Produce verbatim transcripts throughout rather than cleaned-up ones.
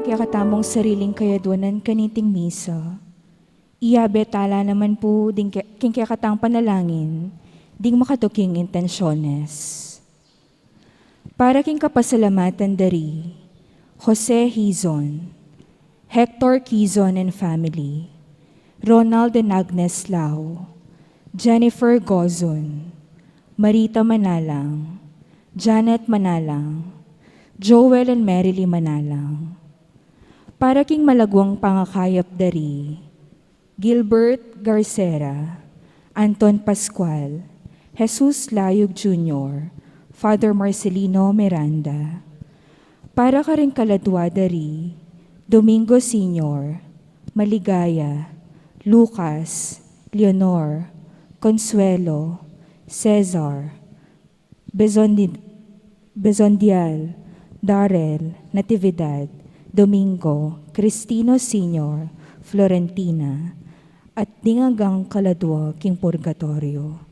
kekatamung sariling kayadwanan kaniting misa. Iyabe tala naman pu ding ke-, king kekatang panalangin, ding makatuking intensyones. Para king kapasalamatan dari Jose Hizon, Hector Quizon and family, Ronald and Agnes Lau, Jennifer Gozon, Marita Manalang, Janet Manalang, Joel and Merily Manalang. Para king malaguang pangakayap dari Gilbert Garcera, Anton Pascual, Jesus Layug Junior, Father Marcelino Miranda. Para karing kaladwa dari Domingo Senior, Maligaya, Lucas, Leonor, Consuelo, Cesar, Bezondi-, Bezondial, Darrell, Natividad, Domingo, Cristino Senior, Florentina, at ding anggang kaladwa king purgatorio.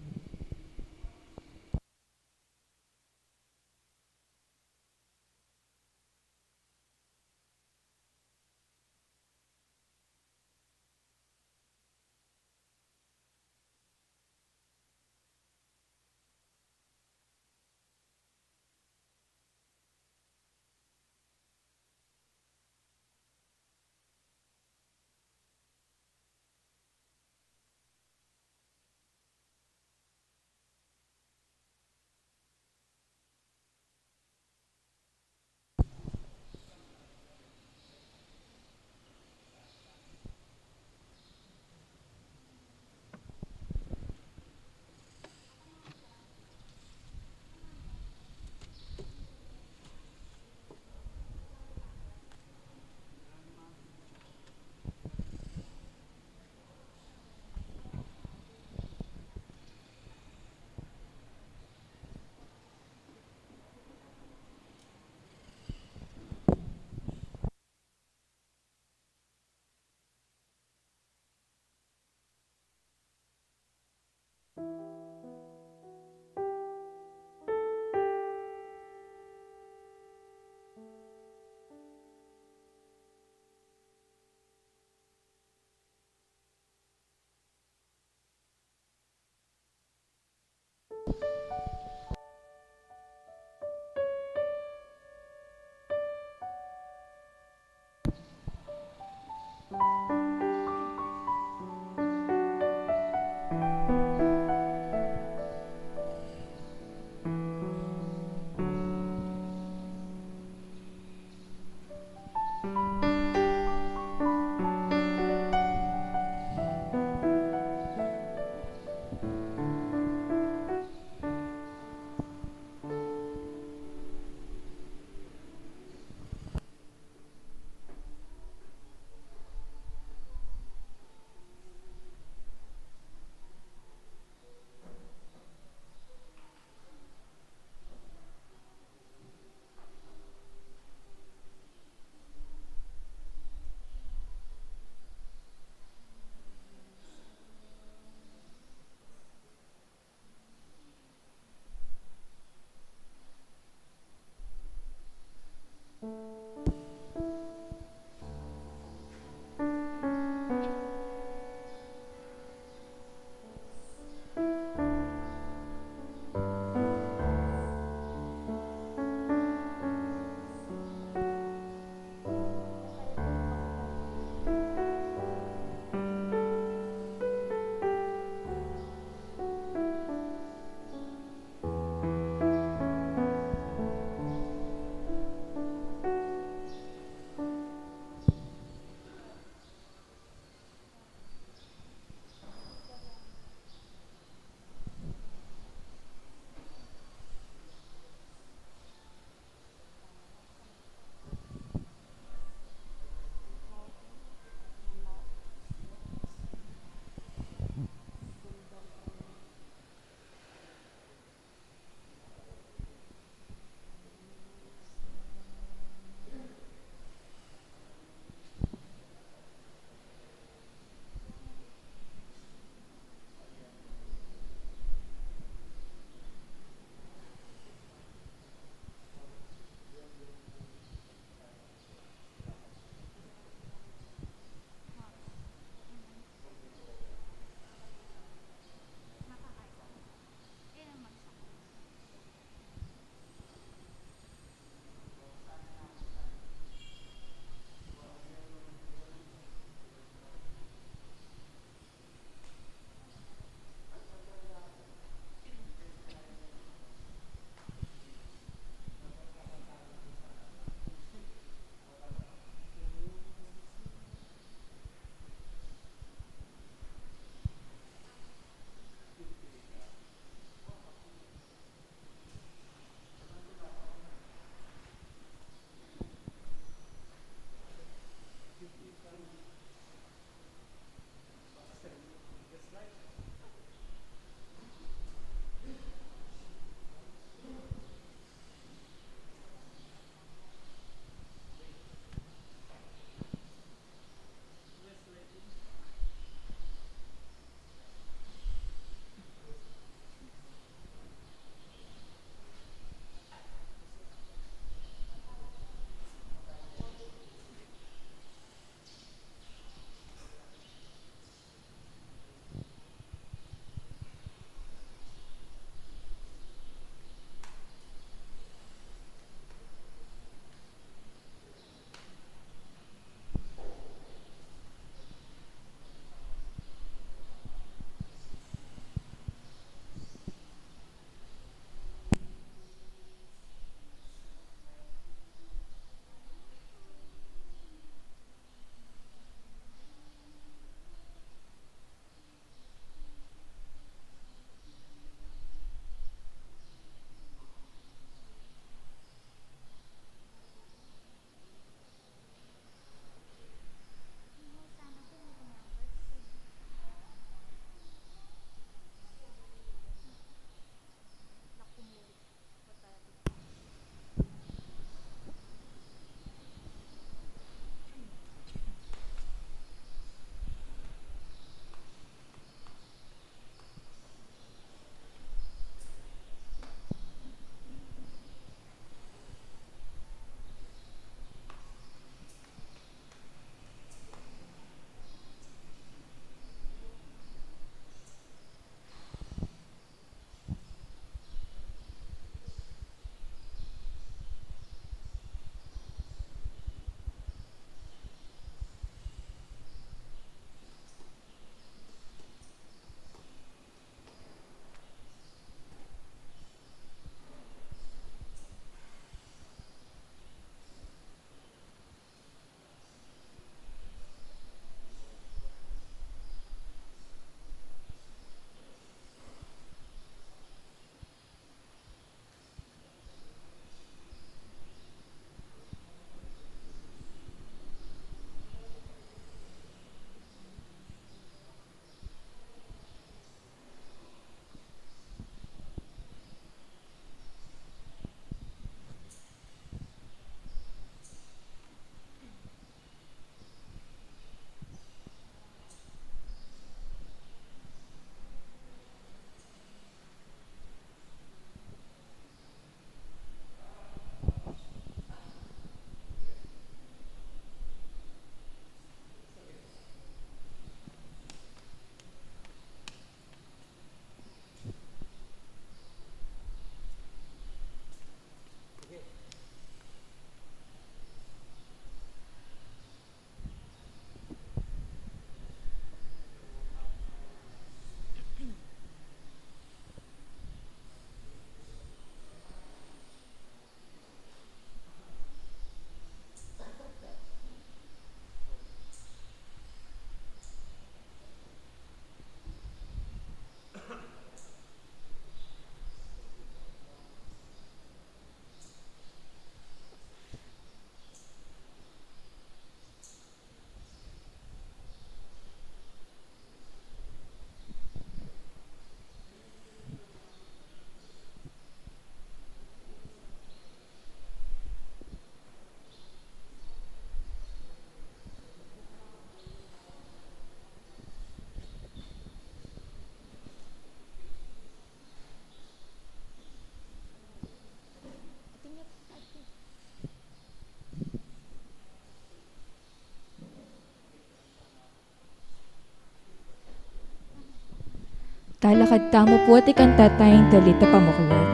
Lakad tamu pu at ikanta taya ing dalit a pamuklat.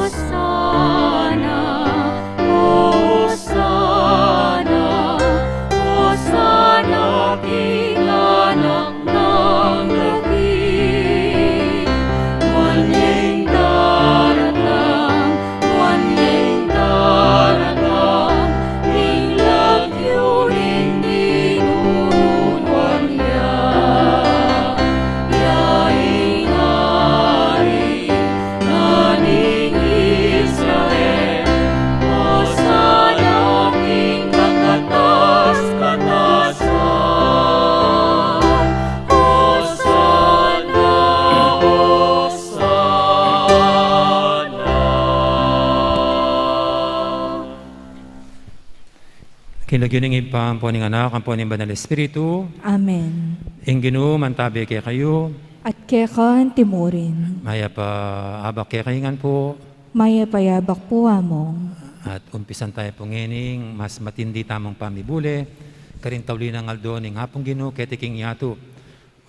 Hosanna, Hosanna, Hosanna king anak nang David. Nuan ya ing daratang, nuan ya ing daratang, ing lagyu ning Ginu nuan ya. Ya ing Ari na ning Israel, Hosanna king kakatas-katasan. Hosanna, Hosanna. King lagyu ning Ibpa, ampo ning Anak, ampo ning Banal Espiritu. Amen. Ing Ginu mantabi kekayu. At keka antimurin. Mayap a abak kekayu ngan pu. Mayap a abak pu, Among. At umpisan taya pu ngening mas matindi tamung pamibule karing tauli nang aldo ning Apung Ginu keti king yatu.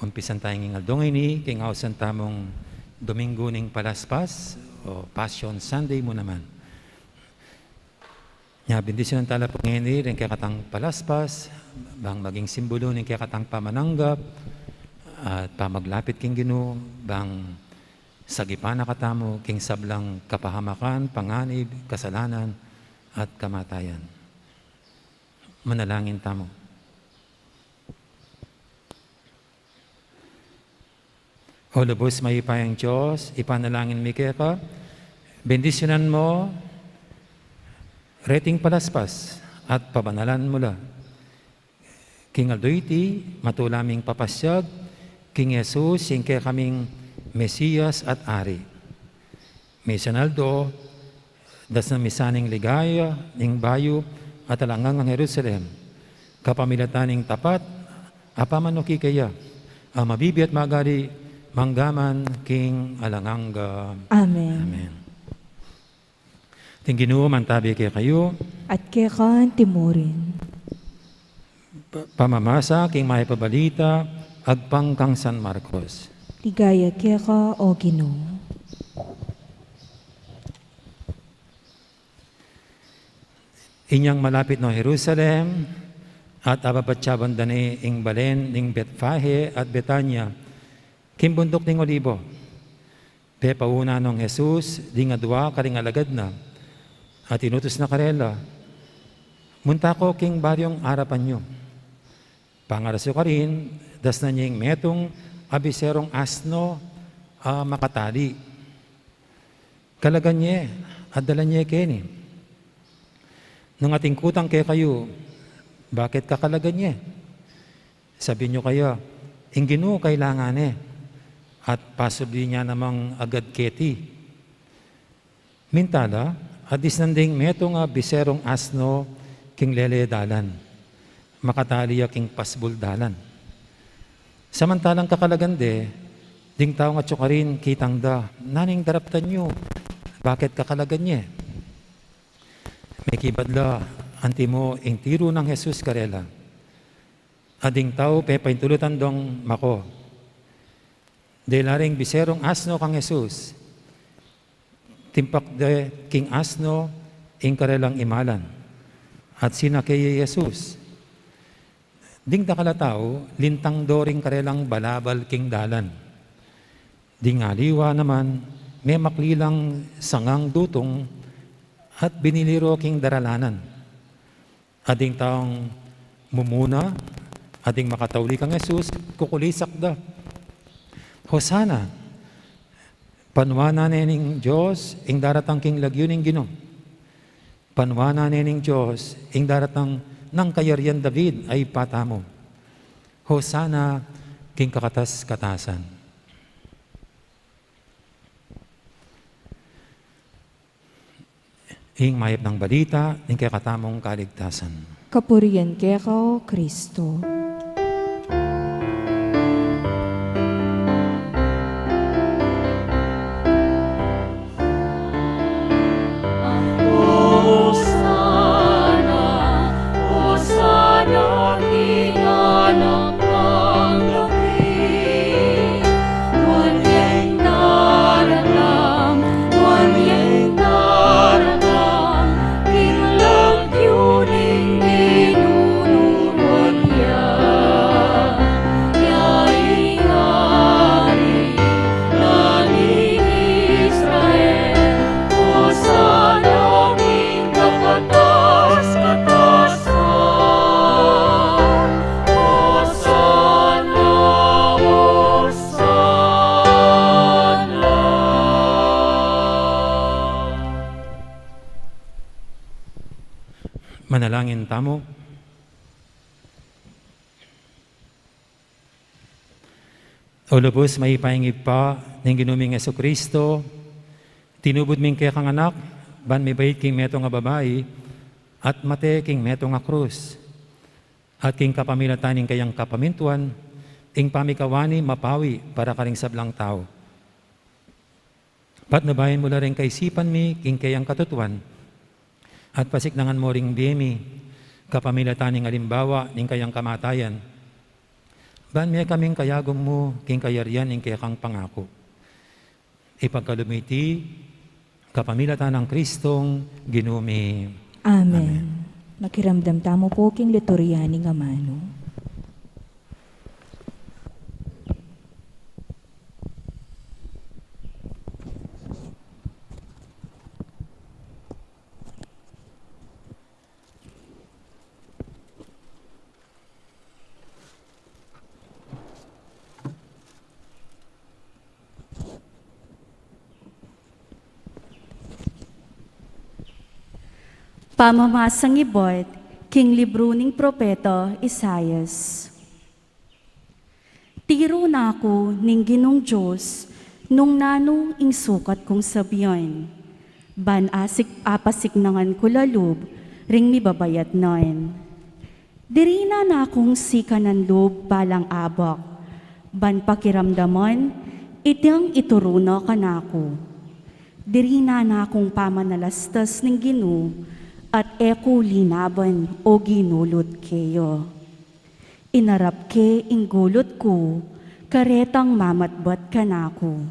Umpisan taya ing aldo ngeni king ausan tamung Domingo ning Palaspas, o Passion Sunday mu naman. Nya, bendisyunan tala pu ngeni ring kekatang palaspas, bang maging simbulu ning kekatang pamananggap at pamaglapit king Ginu, bang sagipan na katamu king sablang kapahamakan, panganib, kasalanan, at kamatayan. Manalangin tamu. O lubus mayupayang Dios, ipanalangin mi keka, bendisyunan mu reting palaspas at pabanalan mu la. King aldo iti, matula ming papasyag king Jesus, ing kekaming Mesias at Ari. Misan aldo, dasnan mi sa ning ligaya ning bayu at alang anggang Jerusalem, kapamilatan ning tapat a pamanuki keya, a mabibie at magali mangga man king alang angga. Amen. Amen. Ing Ginu mantabi kekayu. At keka antimurin. Pa-, pamamasa king Mayap a Balita agpang kang San Marcos. Ligaya keka, o Ginu. Inyang malapit no Jerusalem, at ababatyaban da ne ing balen ning Betfage at Betania, king bunduk ning Olibo. Pepauna nong Jesus ding adua karing alagad na, at inutus na karela, "Munta ko king baryung arapan yu. Pangaras yu karin, dasnan ye ing metung a biserung asno a makatali. Kalagan ye, at dalan ye keni. Nung atin kutang kekayu, bakit kakalagan ye? Sabian yu kaya, ing Ginu kailangan ne, at pasubli na namang agad keti." Minta la, at disnan ding metung a biserung asno king lele dalan. Makatali ya king pasbul dalan. Samantalang kakalagan de, ding taung atyu karin kitang da, "Nanu ing daraptan yu? Bakit kakalagan ye?" Mekibat la, antimo ing tiru nang Jesus karela. At ding tau pepaintulutan dong mako. Dela ring biserung asno kang Jesus, timpak de king asno ing karelang imalan, at sinake ye i Jesus. Ding dakal a tau, lintang do ring karelang balabal king dalan. Ding aliwa naman, memakli lang sangang dutung at binili ro king daralanan. At ding taung mumuna, at ding makatauli kang Jesus, kukulisak da, "Hosana! Panuanan ne ning Dios ing daratang king lagyu ning Ginu! Panuanan ne ning Dios ing daratang nang kayarian David a ibpa tamu! Hosana king kakatas-katasan!" Ing mayap nang balita ning kekatamung kaligtasan. Kapurian keka, O Kristo. Hosana, Hosana king anak na Manalangin tamu. O lubus mayupayang Ibpa ning Ginu ming Jesucristo, tinubud ming kekang Anak, ban mibait king metung a babai, at mate king metung a krus, at king kapamilatan ning kayang kapamintuan, ing pamikawani mapawi para karing sablang tau. Patnubayan mu la ring kaisipan mi king kayang katutuan, at pasiknangan mu ring bie mi kapamilatan ning alimbawa ning kayang kamatayan, ban mekaming kayagum mu king kayarian ning kekang pangaku. Ipagkalub mi iti kapamilatan nang Kristong Ginu mi. Amen. Amen. Makiramdam tamu pu king liturya ning amanu. Pamamasang ibat king libru ning propeta Isaias. Tiru na ku ning Ginung Dios nung nanu ing sukat kung sabian, ban asik-, apasiknangan ku la lub ring mibabayatnan. Diri na nakung sikanan lub balang abak, ban pakiramdaman itang ituru na kanaku. Diri na nakung pamanalastas ning Ginu, at e ku linaban o ginulut keya. Inarap ke ing gulut ku, karetang mamatbat kanaku.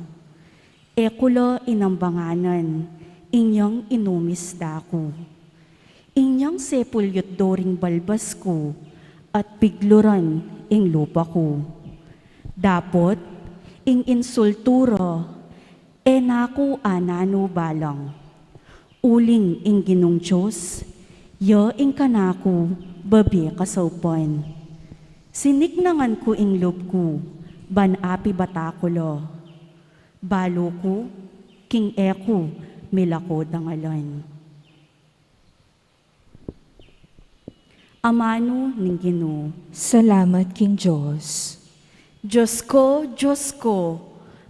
E ku la inambanganan inyang inumis da ku. Inyang sepulyut do ring balbas ku, at pigluran ing lupa ku. Dapot, ing insultu ra, e na ku ananu balang. Uling ing Ginung Dios, ya ing kanaku babie kasaupan. Siniknangan ku ing lub ku, ban apibata ku la. Balu ku, king e ku milako dangalan. Amanu ning Ginu. Salamat king Dios. Dios ko, Dios ko,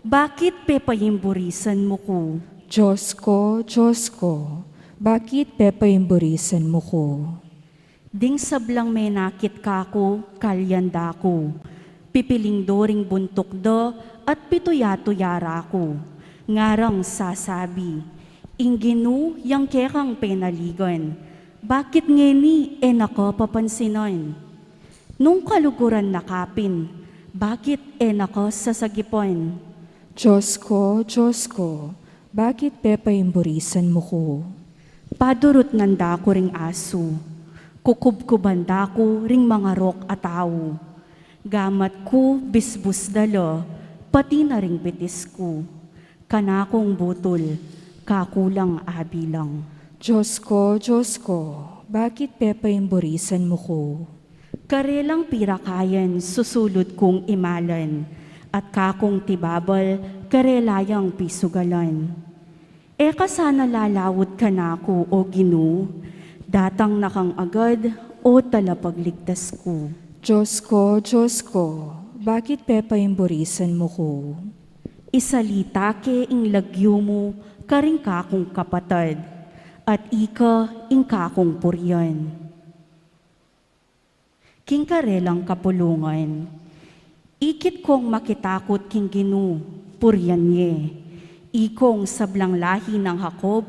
bakit pepaimburisan mu ku? Dios ko, Dios ko, bakit pepaimburisan mu ku? Ding sablang menakit kaku, kalyan da ku. Pipiling do ring buntuk da at pituya-tuya ra ku. Ngarang sasabi, "Ing Ginu yang kekang penaligan, bakit ngeni e na ka papansinan? Nung kaluguran na ka pin, bakit e na ka sasagipan?" Dios ko, Dios ko, bakit pepaimburisan mu ku? Padurutnan da ku ring asu, kukubkuban da ku ring mangarok a tau. Gamat ku bisbus da la, pati na ring bitis ku. Kanakung butul, kaku lang abilang. Dios ko, Dios ko, bakit pepaimburisan mu ku? Karelang pirakayan susulud kung imalan, at kakung tibabal karela yang pisugalan. E ka sana lalaut kanaku, O Ginu, datang na kang agad, O Talapagligtas ku. Dios ko, Dios ko, bakit pepaimburisan mu ku? Isalita ke ing lagyu mu karing kakung kapatad, at ika ing kakung purian. King karelang kapulungan, ikit kong makitakut king Ginu, purian ye. Ikong sablang lahi nang Jacob,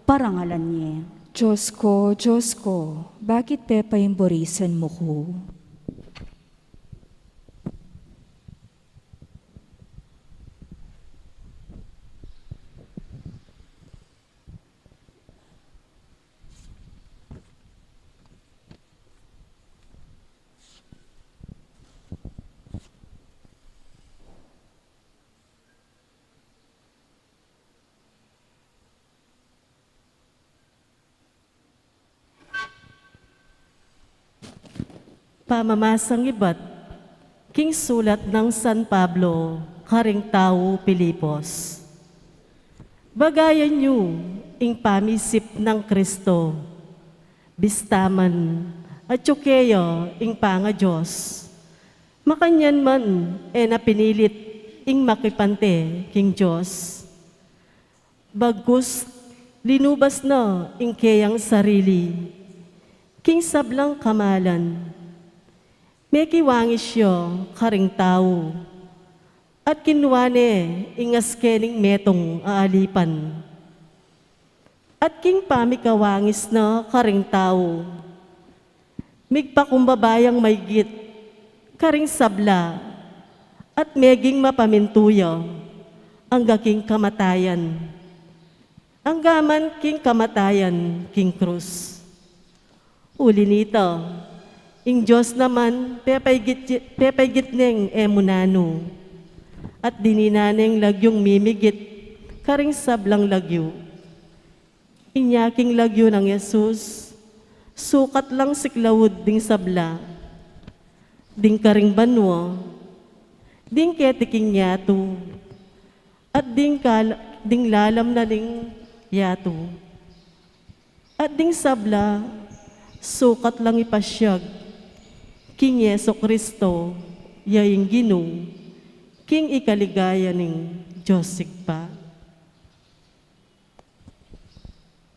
parangalan ye. Dios ko, Dios ko, bakit pepaimburisan mu ku? Pamamasang ibat king sulat nang San Pablo karing tau Filipos. Bagayan yu ing pamisip nang Kristo. Bista man, atyu keya ing pangadios. Makanyan man, e na pinilit ing makipante king Dios. Bagkus, linubas na ing keyang sarili king sablang kamalan. Mekiwangis ya karing tau, at kinua ne ing aske ning metung a alipan. At king pamikawangis na karing tau, migpakumbaba yang maigit karing sabla, at meging mapamintu ya angga king kamatayan, angga man king kamatayan king krus. Uli nita, ing Dios naman pepaigit, pepaigit neng e mu nanu, at dininan neng lagyung mimigit karing sablang lagyu. Inya king lagyu nang Jesus, sukat lang siklaud ding sabla, ding karing banua, ding keti king yatu, at ding kal-, ding lalam na ning yatu. At ding sabla, sukat lang ipasiag king Jesu Kristo, ya ing Ginu, king ikaligaya ning Dios Ibpa.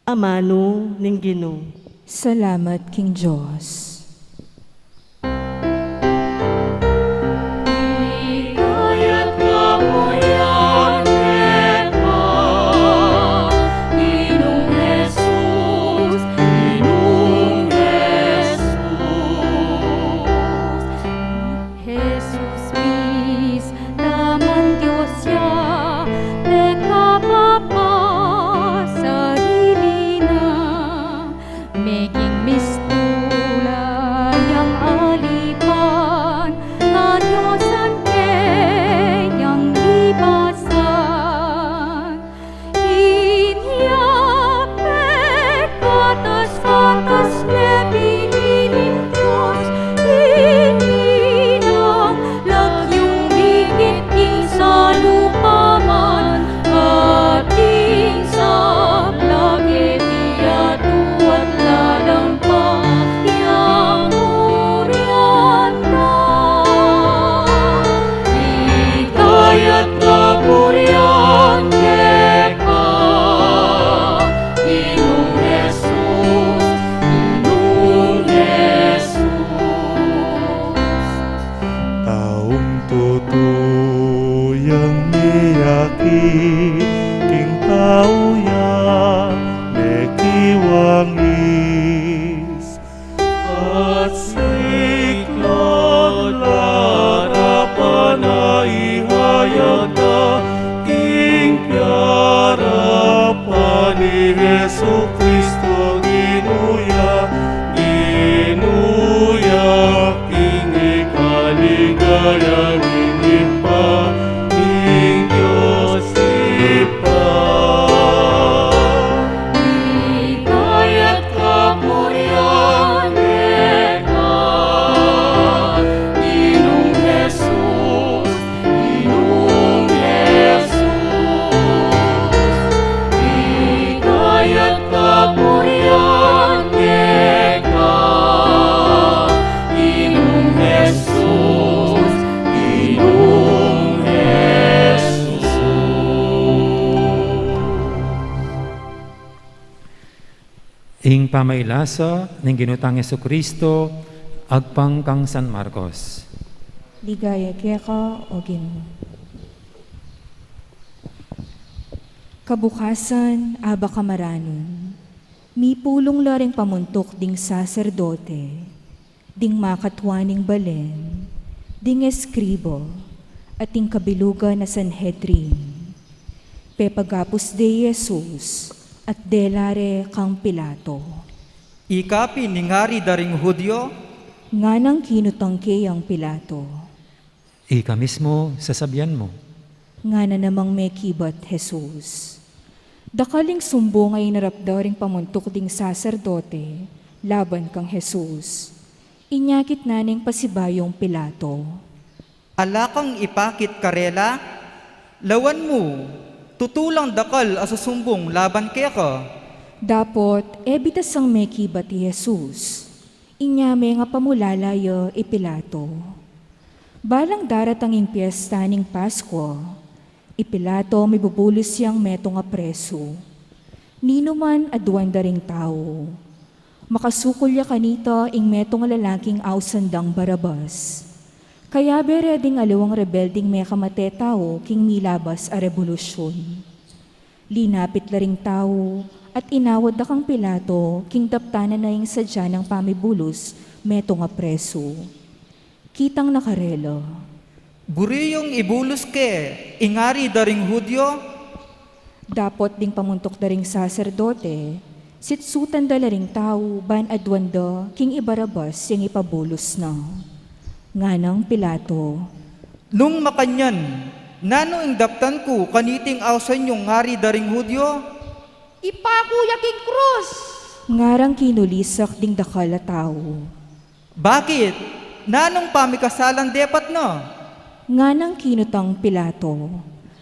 Amanu ning Ginu. Salamat king Dios. Jesus mismu naman Dios ya, pekababa sarili na, meging mistulang alipan, nga Dios ang keyang libasan. Inya pekatas-katas ne pinili ning Dios, ininang lagyung migit king salupa man, at king sabla keti yatu at lalam pa yang murian na. Ikaya't kapurian keka, Ginung Jesus, Ginung Jesus. Taung tutu yang miyakit king tau ya, mekiwangis. At siklaud la arapan na, ihayag na ing piarapan ni Jesucristo, Ginu ya, Ginu ya, king ikaligaya ning Ibpa, ning Dios Ibpa. Ikaya't kapurian keka, Ginung Jesus, Ginung Jesus. Ikaya't kapurian keka, Ginung Jesus, Ginung Jesus. Ing pamailasa ning Ginu tang Jesucristo agpang kang San Marcos. Ligaya keka, o Ginu. Kabukasan, abak a maranun, mipulung la ring pamuntuk ding saserdote, ding makatua ning balen, ding eskriba, at ding kabilugan a Sanhedrin. Pepagapus de i Jesus, at dela re kang Pilato. Ika pin ing ari da ring Judio? Nganang kinutang keyang Pilato. Ika mismu sasabian mu, ngana namang mekibat Jesus. Dakal ing sumbung a inarap da ring pamuntuk ding saserdote laban kang Jesus. Inyakit na neng pasibayung Pilato, ala kang ipakit karela? Lawan mu, tutu lang dakal a susumbung laban keka. Dapot e bitasang mekibat i Jesus. Inya mengapamulala ya i Pilato. Balang daratang ing piesta ning Paskua, i Pilato mibubulus yang metung a presu. Ninuman aduan da ring tau, makasukul ya kanita ing metung a lalaking ausan dang Barabas. Kayabe re ding aliwang rebelding mekamate tau king milabas a rebolusyun. Linapit la ring tau at inawad da kang Pilato king daptan na ing sadya nang pamibulus metung a presu. Kitang na karela, "Buri yung ibulus ke ing Ari da ring Hudyo?" Dapot ding pamuntuk da ring saserdote, sitsutan da la ring tau ban aduan da king i Barabas yang ipabulus na. Nganang Pilato, "Nung makanyan, nanu ing daptan ku kaniting ausan yung Ari da ring Hudyo?" "Ipaku ya king krus!" ngarang kinulisak ding dakal a tau. "Bakit? Nanung pamikasalan depat na?" nganang kinutang Pilato.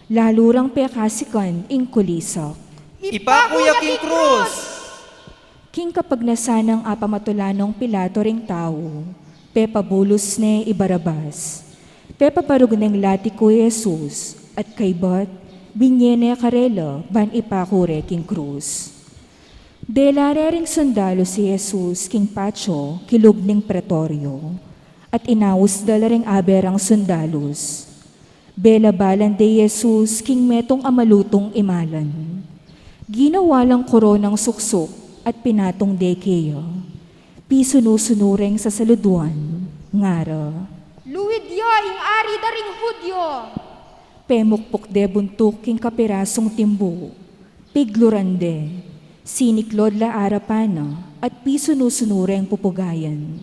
Lalu rang pekasikan ing kulisak. "Ipaku ya king krus!" King kapagnasan nang apamatula nong Pilato ring tau, pepabulus ne i Barabas. Pepabarug neng latiku i Jesus, at kaybat, binye ne karela ban ipaku re king krus. Dela re ring sundalus i Jesus king patio kilub ning pretoryo, at inaus da la ring abe rang sundalus. Bela balan de i Jesus king metung a malutung imalan. Ginawa lang koronang suksuk at pinatung de keya. Pisunu-sunu reng sasaluduan, ngara, "Luid ya ing Ari da ring Hudyo!" Pemukpuk de buntuk king kapirasung timbu. Pigluran de, siniklod la arapan na, at pisunu-sunu reng pupugayan.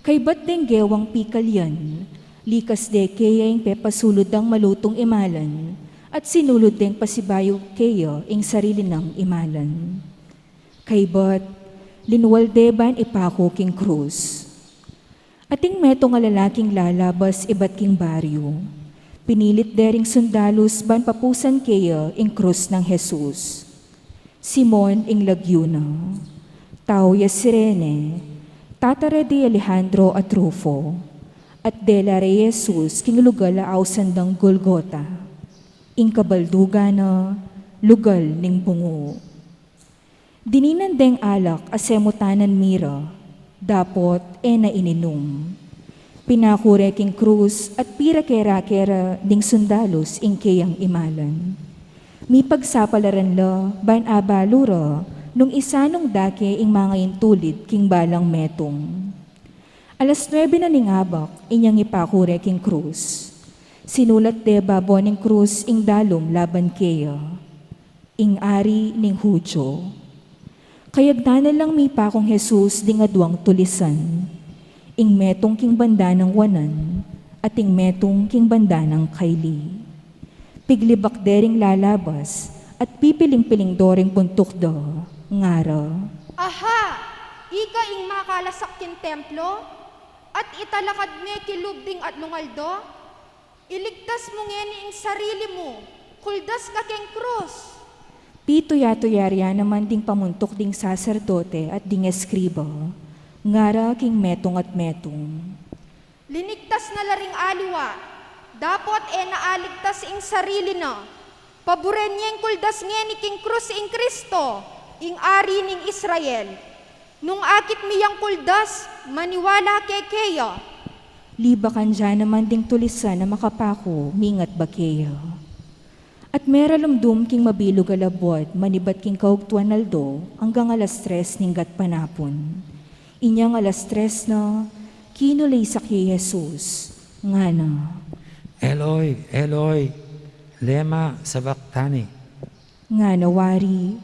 Kaybat deng gewang pikal yan, likas de keya ing pepasulud dang malutung imalan, at sinulud deng pasibayu keya ing sarili nang imalan. Kaybat, linwal de ban ipaku king krus. Ating metung a lalaking lalabas ibat king baryu. Pinilit de ring sundalus ban papusan keya ing krus nang Jesus. Simon ing lagyu na, tau ya Cirene, tata re di Alejandro at Rufo, at dela re i Jesus king lugal a ausan dang Golgota, ing kabaldugan na lugal ning bungu. Dininan deng alak a semutanan mira, dapot e na ininum. Pinaku re king krus at pirake-rake ra ding sundalus ing keyang imalan. Mipagsapalaran la ban abalu ra nung isanung da ke ing mangaintulid king balang metung. Alas nuebe na ning abak, inyang ipaku re king krus. Sinulat de babo ning krus ing dalum laban keya, "Ing Ari ning Hudyo." Kayagnan na lang mipakung Jesus ding aduang tulisan, ing metung king banda nang wanan at ing metung king banda nang kaili. Piglibak de ring lalabas at pipiling-piling do ring buntuk da, ngara, "Aha! Ika ing makalasak king templo at italakad me kilub ding atlung aldo? Iligtas mu ngeni ing sarili mu, kuldas ka king krus!" Pituya-tuya rya naman ding pamuntuk ding saserdote at ding eskriba, ngara king metung at metung, "Linigtas na la ring aliwa, dapot e na aligtas ing sarili na. Paburen yeng kuldas ngeni king krus ing Kristo, ing Ari ning Israel. Nung akit mi yang kuldas, maniwala ke keya." Libakan da naman ding tulisan a makapaku, mingat ba keya. At mera lumdum king mabilug a labuad manibat king kaugtuan aldo anggang alas tres ning gatpanapun. Inyang alas tres na, kinulisak ya i Jesus, ngana, "Eloi, Eloi, lema sabachthani?" Ngana wari,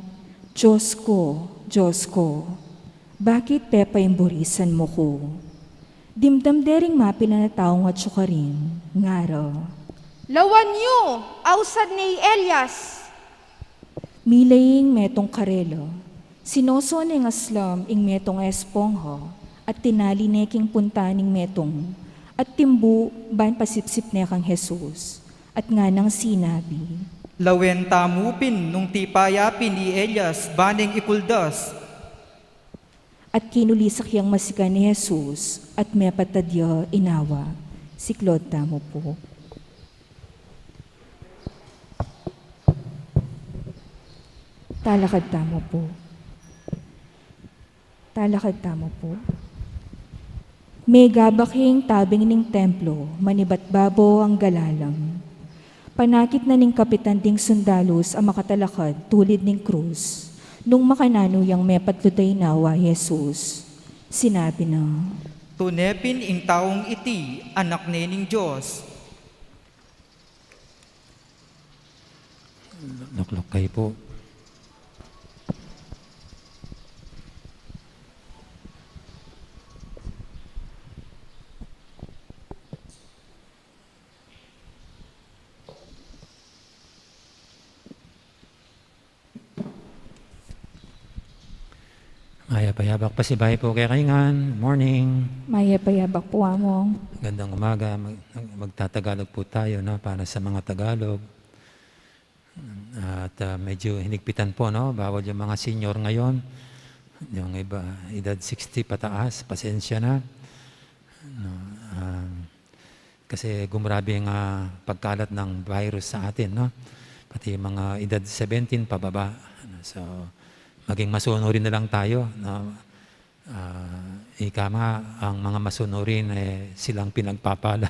"Dios ko, Dios ko, bakit pepaimburisan mu ku?" Dimdam de ring mapilan a taung atyu karin, ngara, "Lawan yu, ausan ne i Elias." Milaing metung karela, sinoso neng aslam ing metung a espongha at tinali ne king punta ning metung at timbu ban pasipsip ne kang Jesus, at nganang sinabi, Lawen tamu pin nung tipa ya pin i Elias ba neng ikuldas. At kinulisak yang masikan i Jesus, at mepat a dia inawa. Siklaud tamu pu. Talakad tamu pu. Talakad tamu pu. Megabak ing tabing ning templo, manibat babo angga lalam. Panakit na ning kapitan ding sundalus a makatalakad tulid ning krus, nung makananu yang mepat luta inawa i Jesus. Sinabi na, "Tune pin ing taung iti, Anak ne ning Dios." Lukluk kayu pu. Mayap a yabak pasibayu pu kekayu ngan. Morning. Mayap a yabak pu, Among. Gandang umaga. Mag-, magtatagalog po tayo, no, para sa mga Tagalog. At, ah, medyo hinigpitan po, no? Bawal yung mga senior ngayon. Yung iba, edad sixty pataas, pasensya na. No, ah, kasi gumrabe nga pagkalat ng virus sa atin, no? Pati yung mga edad seventeen pababa. So, maging masunurin na lang tayo, no? Ah, ika nga, ang mga masunurin, eh, silang pinagpapala.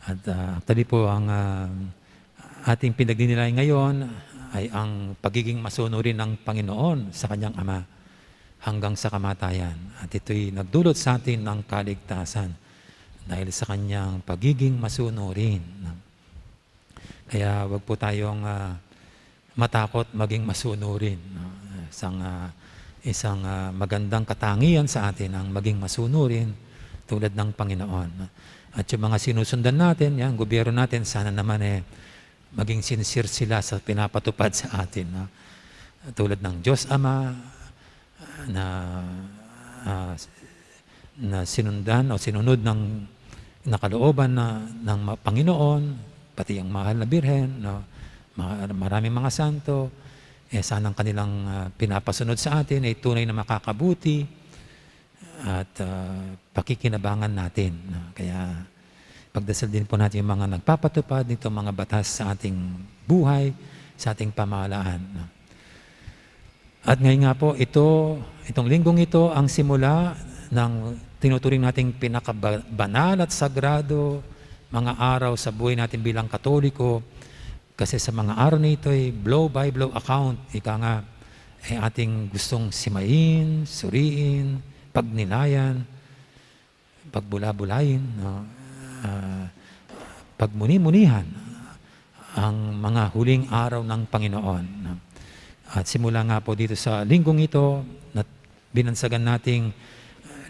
At, ah, actually po, ang, ah, ating pinagdinilayan ngayon ay ang pagiging masunurin ng Panginoon sa kanyang Ama hanggang sa kamatayan. At ito'y nagdulot sa atin ng kaligtasan dahil sa kanyang pagiging masunurin. Kaya wag po tayong, ah, matakot maging masunurin, no? Isang, ah, isang, ah, magandang katangian sa atin ang maging masunurin tulad ng Panginoon. At yung mga sinusundan natin, yan, gobyerno natin, sana naman, eh, maging sincere sila sa pinapatupad sa atin, no? Tulad ng Diyos Ama, na, ah, na sinundan o sinunod ng, na kalooban na, ng ma-, Panginoon, pati ang mahal na Birhen, no? Ma-, maraming mga santo, eh, sanang kanilang, ah, pinapasunod sa atin ay tunay na makakabuti at, ah, pakikinabangan natin, no? Kaya pagdasal din po natin yung mga nagpapatupad nitong mga batas sa ating buhay, sa ating pamahalaan, no? At ngayon nga po, ito, itong linggong ito ang simula ng tinuturing nating pinakabanal at sagrado mga araw sa buhay natin bilang Katoliko. Kasi sa mga araw na ito ay blow by blow account, ika nga, ay ating gustong simain, suriin, pagnilayan, pagbula-bulayin, no? Ah, pagmuni-munihan ang mga huling araw ng Panginoon, no? At simula nga po dito sa linggong ito, na binansagan nating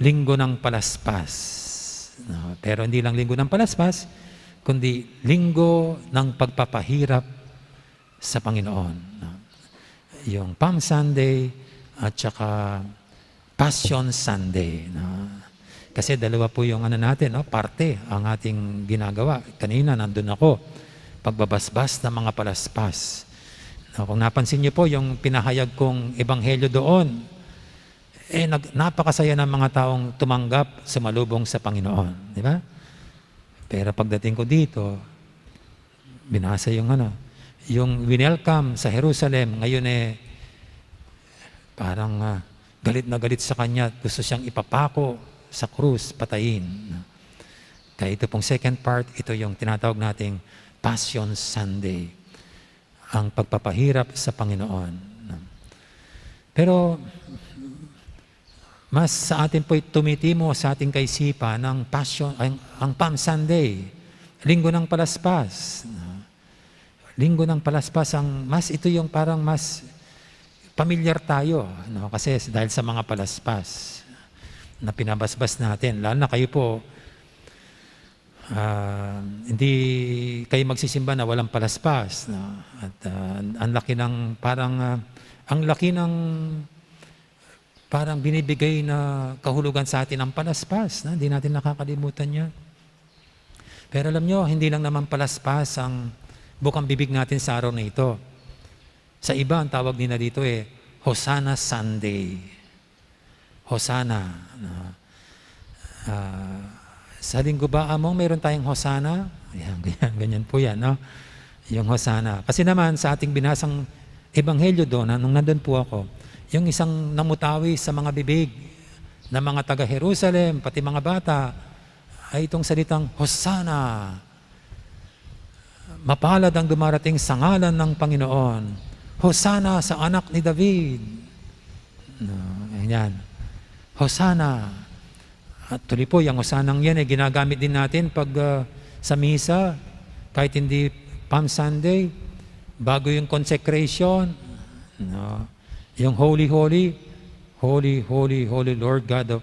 Linggo ng Palaspas, no? Pero hindi lang Linggo ng Palaspas, kundi Linggo ng Pagpapahirap sa Panginoon, no? Yung Palm Sunday at saka Passion Sunday, no? Kasi dalawa po yung ano natin, no, parte ang ating ginagawa. Kanina nandun ako, pagbabasbas ng mga palaspas. No, kung napansin niyo po yung pinahayag kong ebanghelyo doon, eh, nag-, napakasaya ng mga taong tumanggap, sumalubong sa Panginoon, di ba? Pero pagdating ko dito, binasa yung ano, yung winelcome sa Jerusalem, ngayon eh, parang, ah, galit na galit sa kanya at gusto siyang ipapako sa krus, patayin. Kaya ito pong second part, ito yung tinatawag nating Passion Sunday, ang pagpapahirap sa Panginoon. Pero mas sa atin po'y tumitimo sa ating kaisipan ang Passion, ang, ang Palm Sunday, Linggo ng Palaspas. Linggo ng Palaspas ang mas, ito yung parang mas pamilyar tayo, no? Kasi dahil sa mga palaspas na pinabasbas natin, lalo na kayo po, ah, hindi kayo magsisimba na walang palaspas, no? At, ah, ang laki ng, parang, ah, ang laki ng parang binibigay na kahulugan sa atin ang palaspas, no? Hindi natin nakakalimutan yan. Pero alam nyo, hindi lang naman palaspas ang bukang bibig natin sa araw na ito. Sa iba, ang tawag nila dito, eh, Hosanna Sunday. Hosanna. No? Ah, sa linggo ba, Among, meron tayong Hosanna? Ayan, ganyan, ganyan po yan, no? Yung Hosanna. Kasi naman, sa ating binasang Ebanghelyo doon, nung nandun po ako, yung isang namutawi sa mga bibig ng mga taga Jerusalem, pati mga bata, ay itong salitang Hosanna. Mapalad ang dumarating sa ngalan ng Panginoon. Hosana sa anak ni David. No, ayan. Hosana. At tuloy po, yung hosanang yan, eh, ginagamit din natin pag, ah, sa misa, kahit hindi Palm Sunday, bago yung consecration, no? Yung holy, holy, holy, holy, holy Lord God of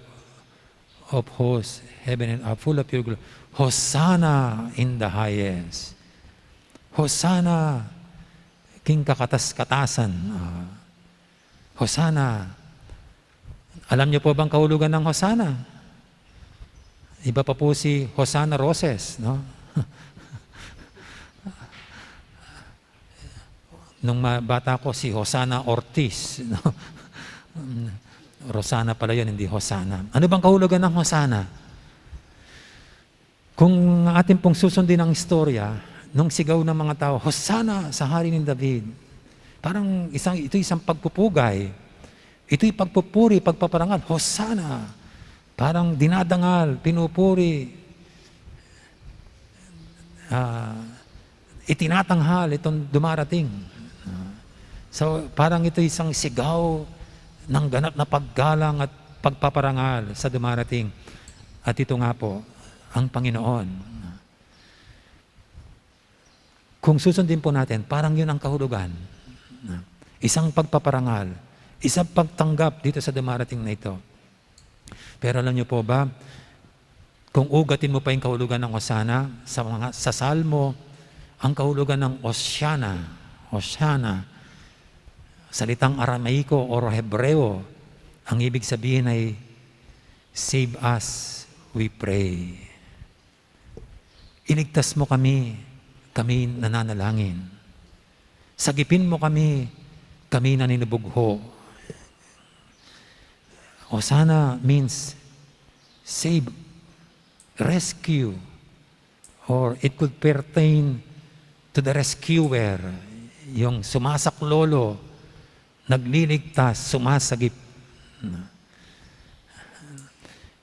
of hosts, heaven and earth, full of your glory. Hosanna in the highest. Hosanna king kakatas-katasan. Ah, Hosanna. Alam niyo po bang kahulugan ng Hosanna? Iba pa po si Hosanna Roses, no? Nung ma-, bata ko, si Hosanna Ortiz, no? Rosana pala yun, hindi Hosanna. Ano bang kahulugan ng Hosanna? Kung atin pong susundin ang istorya, nung sigaw ng mga tao, "Hosanna sa Hari ni David," parang isang, ito isang pagpupugay. Ito'y pagpupuri, pagpaparangal, Hosanna. Parang dinadangal, pinupuri, ah, itinatanghal itong dumarating. Ah, so, parang ito isang sigaw ng ganap na paggalang at pagpaparangal sa dumarating. At ito nga po, ang Panginoon. Kung susundin po natin, parang yun ang kahulugan. Isang pagpaparangal, isang pagtanggap dito sa dumarating na ito. Pero alam niyo po ba, kung ugatin mo pa yung kahulugan ng Hosanna, sa mga, sa Salmo, ang kahulugan ng Hosanna, Hosanna, salitang Aramaiko o Hebreo, ang ibig sabihin ay, "Save us, we pray." Iligtas mo kami, kami nananalangin. Sagipin mo kami, kami naninubugho. Hosanna means save, rescue, or it could pertain to the rescuer, yung sumasaklolo, nagliligtas, sumasagip.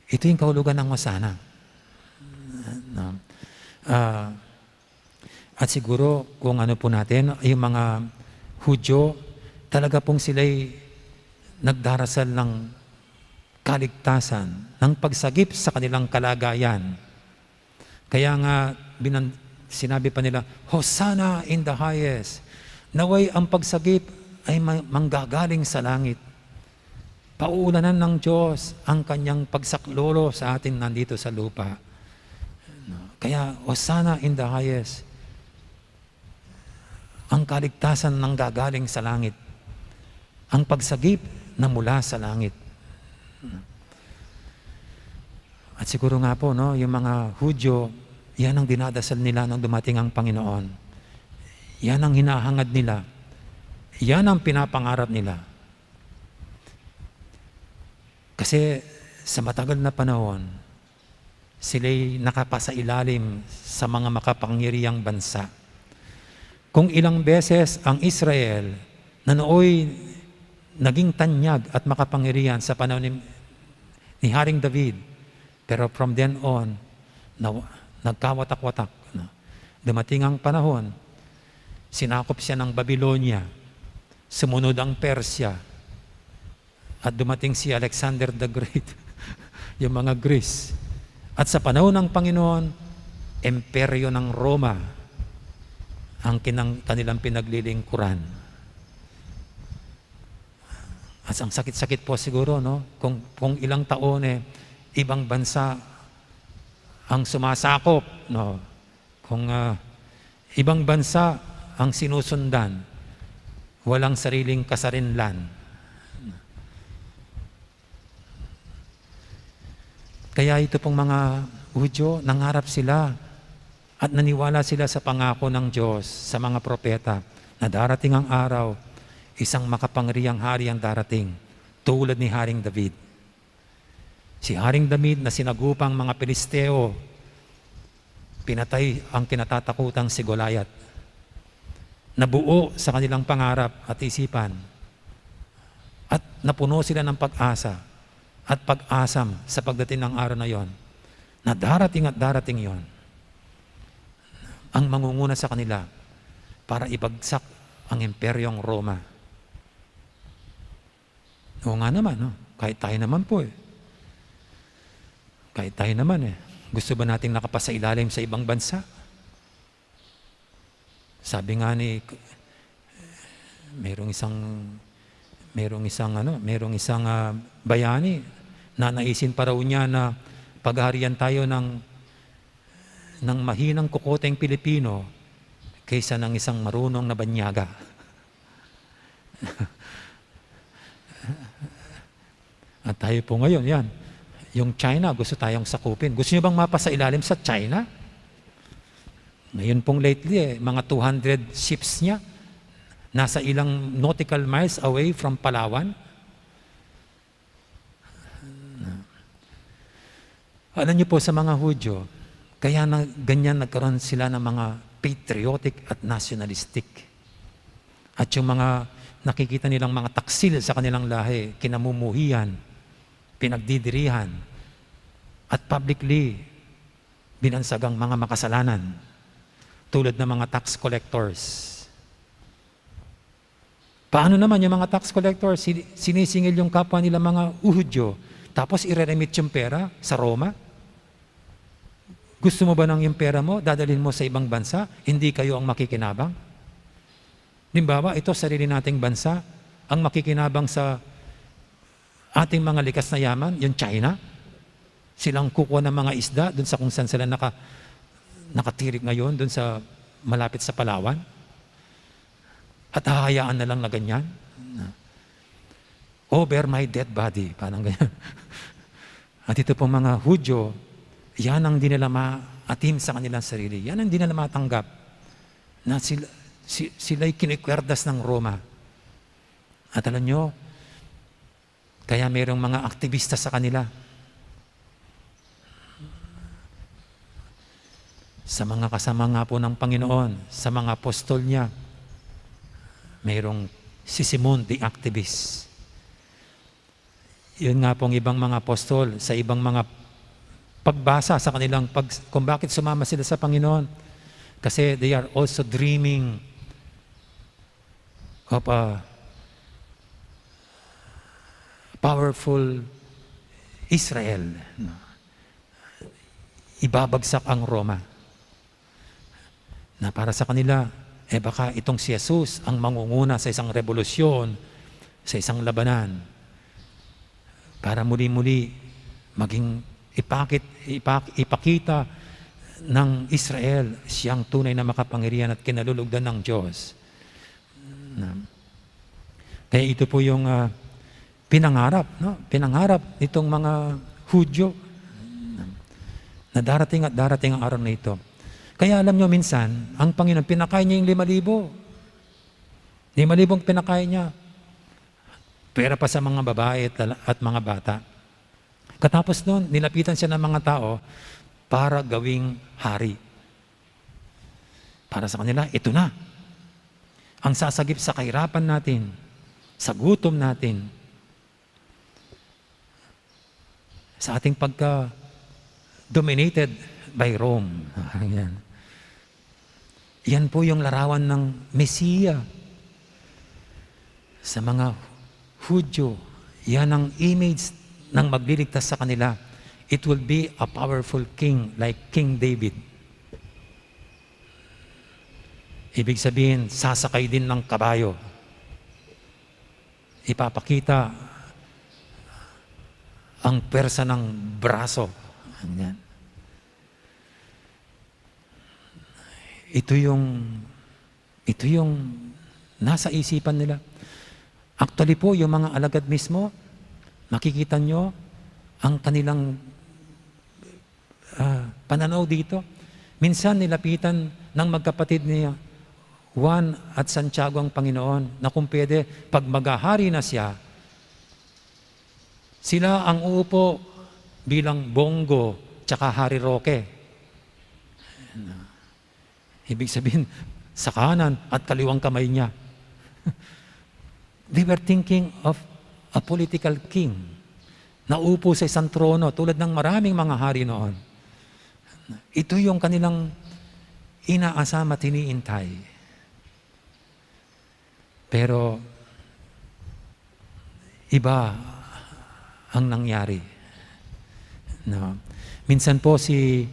Ito yung kahulugan ng Hosanna. No? Ah, at siguro, kung ano po natin, yung mga Hudyo, talaga pong sila'y nagdarasal ng kaligtasan, ng pagsagip sa kanilang kalagayan. Kaya nga, binan-, sinabi pa nila, "Hosanna in the highest." Nawa'y ang pagsagip ay ma-, manggagaling sa langit. Pauulanan ng Diyos ang kanyang pagsaklolo sa atin nandito sa lupa. No? Kaya, "Hosanna in the highest." Ang kaligtasan nanggagaling sa langit. Ang pagsagip na mula sa langit. At siguro nga po, no, yung mga Hudyo, yan ang dinadasal nila nung dumating ang Panginoon. Yan ang hinahangad nila. Yan ang pinapangarap nila. Kasi sa matagal na panahon, sila'y nakapasailalim sa mga makapangyarihang bansa. Kung ilang beses ang Israel na nooy naging tanyag at makapangyarihan sa panahon ni, ni Haring David, pero from then on, na, nagkawatak-watak, no? Dumating ang panahon, sinakop siya ng Babylonia, sumunod ang Persia, at dumating si Alexander the Great, yung mga Greece. At sa panahon ng Panginoon, Imperyo ng Roma ang kinang-, kanilang pinaglilingkuran. At ang sakit-sakit po siguro, no? Kung, kung ilang taon, eh, ibang bansa ang sumasakop, no? Kung, ah, ibang bansa ang sinusundan, walang sariling kasarinlan. Kaya ito pong mga Hudyo, nangarap sila At naniwala sila sa pangako ng Diyos sa mga propeta na darating ang araw, isang makapangyarihang hari ang darating, tulad ni Haring David. Si Haring David na sinagupa ang mga Pilisteo, pinatay ang kinatatakutang si Goliath. Nabuo sa kanilang pangarap at isipan, at napuno sila ng pag-asa at pag-asam sa pagdating ng araw na yon, na darating at darating yon, ang mangunguna sa kanila para ibagsak ang Imperyong Roma. Oo nga naman, no? Kahit tayo naman po eh. Kahit tayo naman eh. Gusto ba nating nakapasailalim sa ibang bansa? Sabi nga ni, merong isang, merong isang ano, merong isang, ah, bayani, nanaisin pa raw niya na pagharian tayo ng, ng mahinang kukuteng Pilipino kaysa ng isang marunong na banyaga. At tayo po ngayon, yan. Yung China, gusto tayong sakupin. Gusto niyo bang mapasailalim sa China? Ngayon pong lately, eh, mga two hundred ships niya, nasa ilang nautical miles away from Palawan. Alam niyo po, sa mga Hudyo, kaya na, ganyan nagkaroon sila ng mga patriotic at nationalistic. At yung mga nakikita nilang mga taksil sa kanilang lahi, kinamumuhian, pinagdidirihan, at publicly binansagang mga makasalanan, tulad ng mga tax collectors. Paano naman yung mga tax collectors, si-, sinisingil yung kapwa nila mga Hudyo, tapos ireremit yung pera sa Roma? Gusto mo ba ng yung pera mo, dadalhin mo sa ibang bansa, hindi kayo ang makikinabang? Halimbawa, ito, sarili nating bansa, ang makikinabang sa ating mga likas na yaman, yung China. Silang kukuha ng mga isda dun sa kung saan sila naka-, nakatirik ngayon, dun sa malapit sa Palawan. At hahayaan na lang na ganyan. Over my dead body, parang ganyan. At ito pong mga Hudyo, yan ang di nila maatim sa kanilang sarili. Yan ang di nila matanggap, na sila, si-, sila'y kinikwerdas ng Roma. At alam nyo, kaya merong mga aktibista sa kanila. Sa mga kasama nga po ng Panginoon, sa mga apostol niya, merong si Simon the activist. Yun nga pong ibang mga apostol, sa ibang mga pagbasa sa kanilang pag-, kung bakit sumama sila sa Panginoon. Kasi they are also dreaming of a powerful Israel, no? Ibabagsak ang Roma. Na para sa kanila, eh, baka itong si Jesus ang mangunguna sa isang rebolusyon, sa isang labanan, para muli-muli maging ipakit-, ipak-, ipakita ng Israel siyang tunay na makapangyarihan at kinalulugdan ng Diyos. Na, kaya ito po yung, ah, pinangarap, no? Pinangarap nitong mga Hudyo na darating at darating ang araw na ito. Kaya alam nyo, minsan, ang Panginoon, pinakain niya yung lima libo. Lima libong pinakain niya. Pera pa sa mga babae at lala-, at mga bata. Katapos nun, nilapitan siya ng mga tao para gawing hari. Para sa kanila, ito na. Ang sasagip sa kahirapan natin, sa gutom natin, sa ating pagka-dominated by Rome. Yan. Yan po yung larawan ng Mesiya. Sa mga Hudyo, yan ang image ng magliligtas sa kanila. It will be a powerful king like King David. Ibig sabihin, sasakay din ng kabayo. Ipapakita ang pwersa ng braso. Ganyan. Ito yung, ito yung nasa isipan nila. Actually po, yung mga alagad mismo, makikita nyo ang kanilang, ah, pananaw dito. Minsan nilapitan ng magkapatid ni Juan at Santiago ang Panginoon na kung pwede, pag maghahari na siya, sila ang uupo bilang Bongo tsaka Harry Roque. Ibig sabihin, sa kanan at kaliwang kamay niya. They were thinking of a political king na upo sa isang trono tulad ng maraming mga hari noon. Ito yung kanilang inaasam at iniintay. Pero iba ang nangyari. No? Minsan po si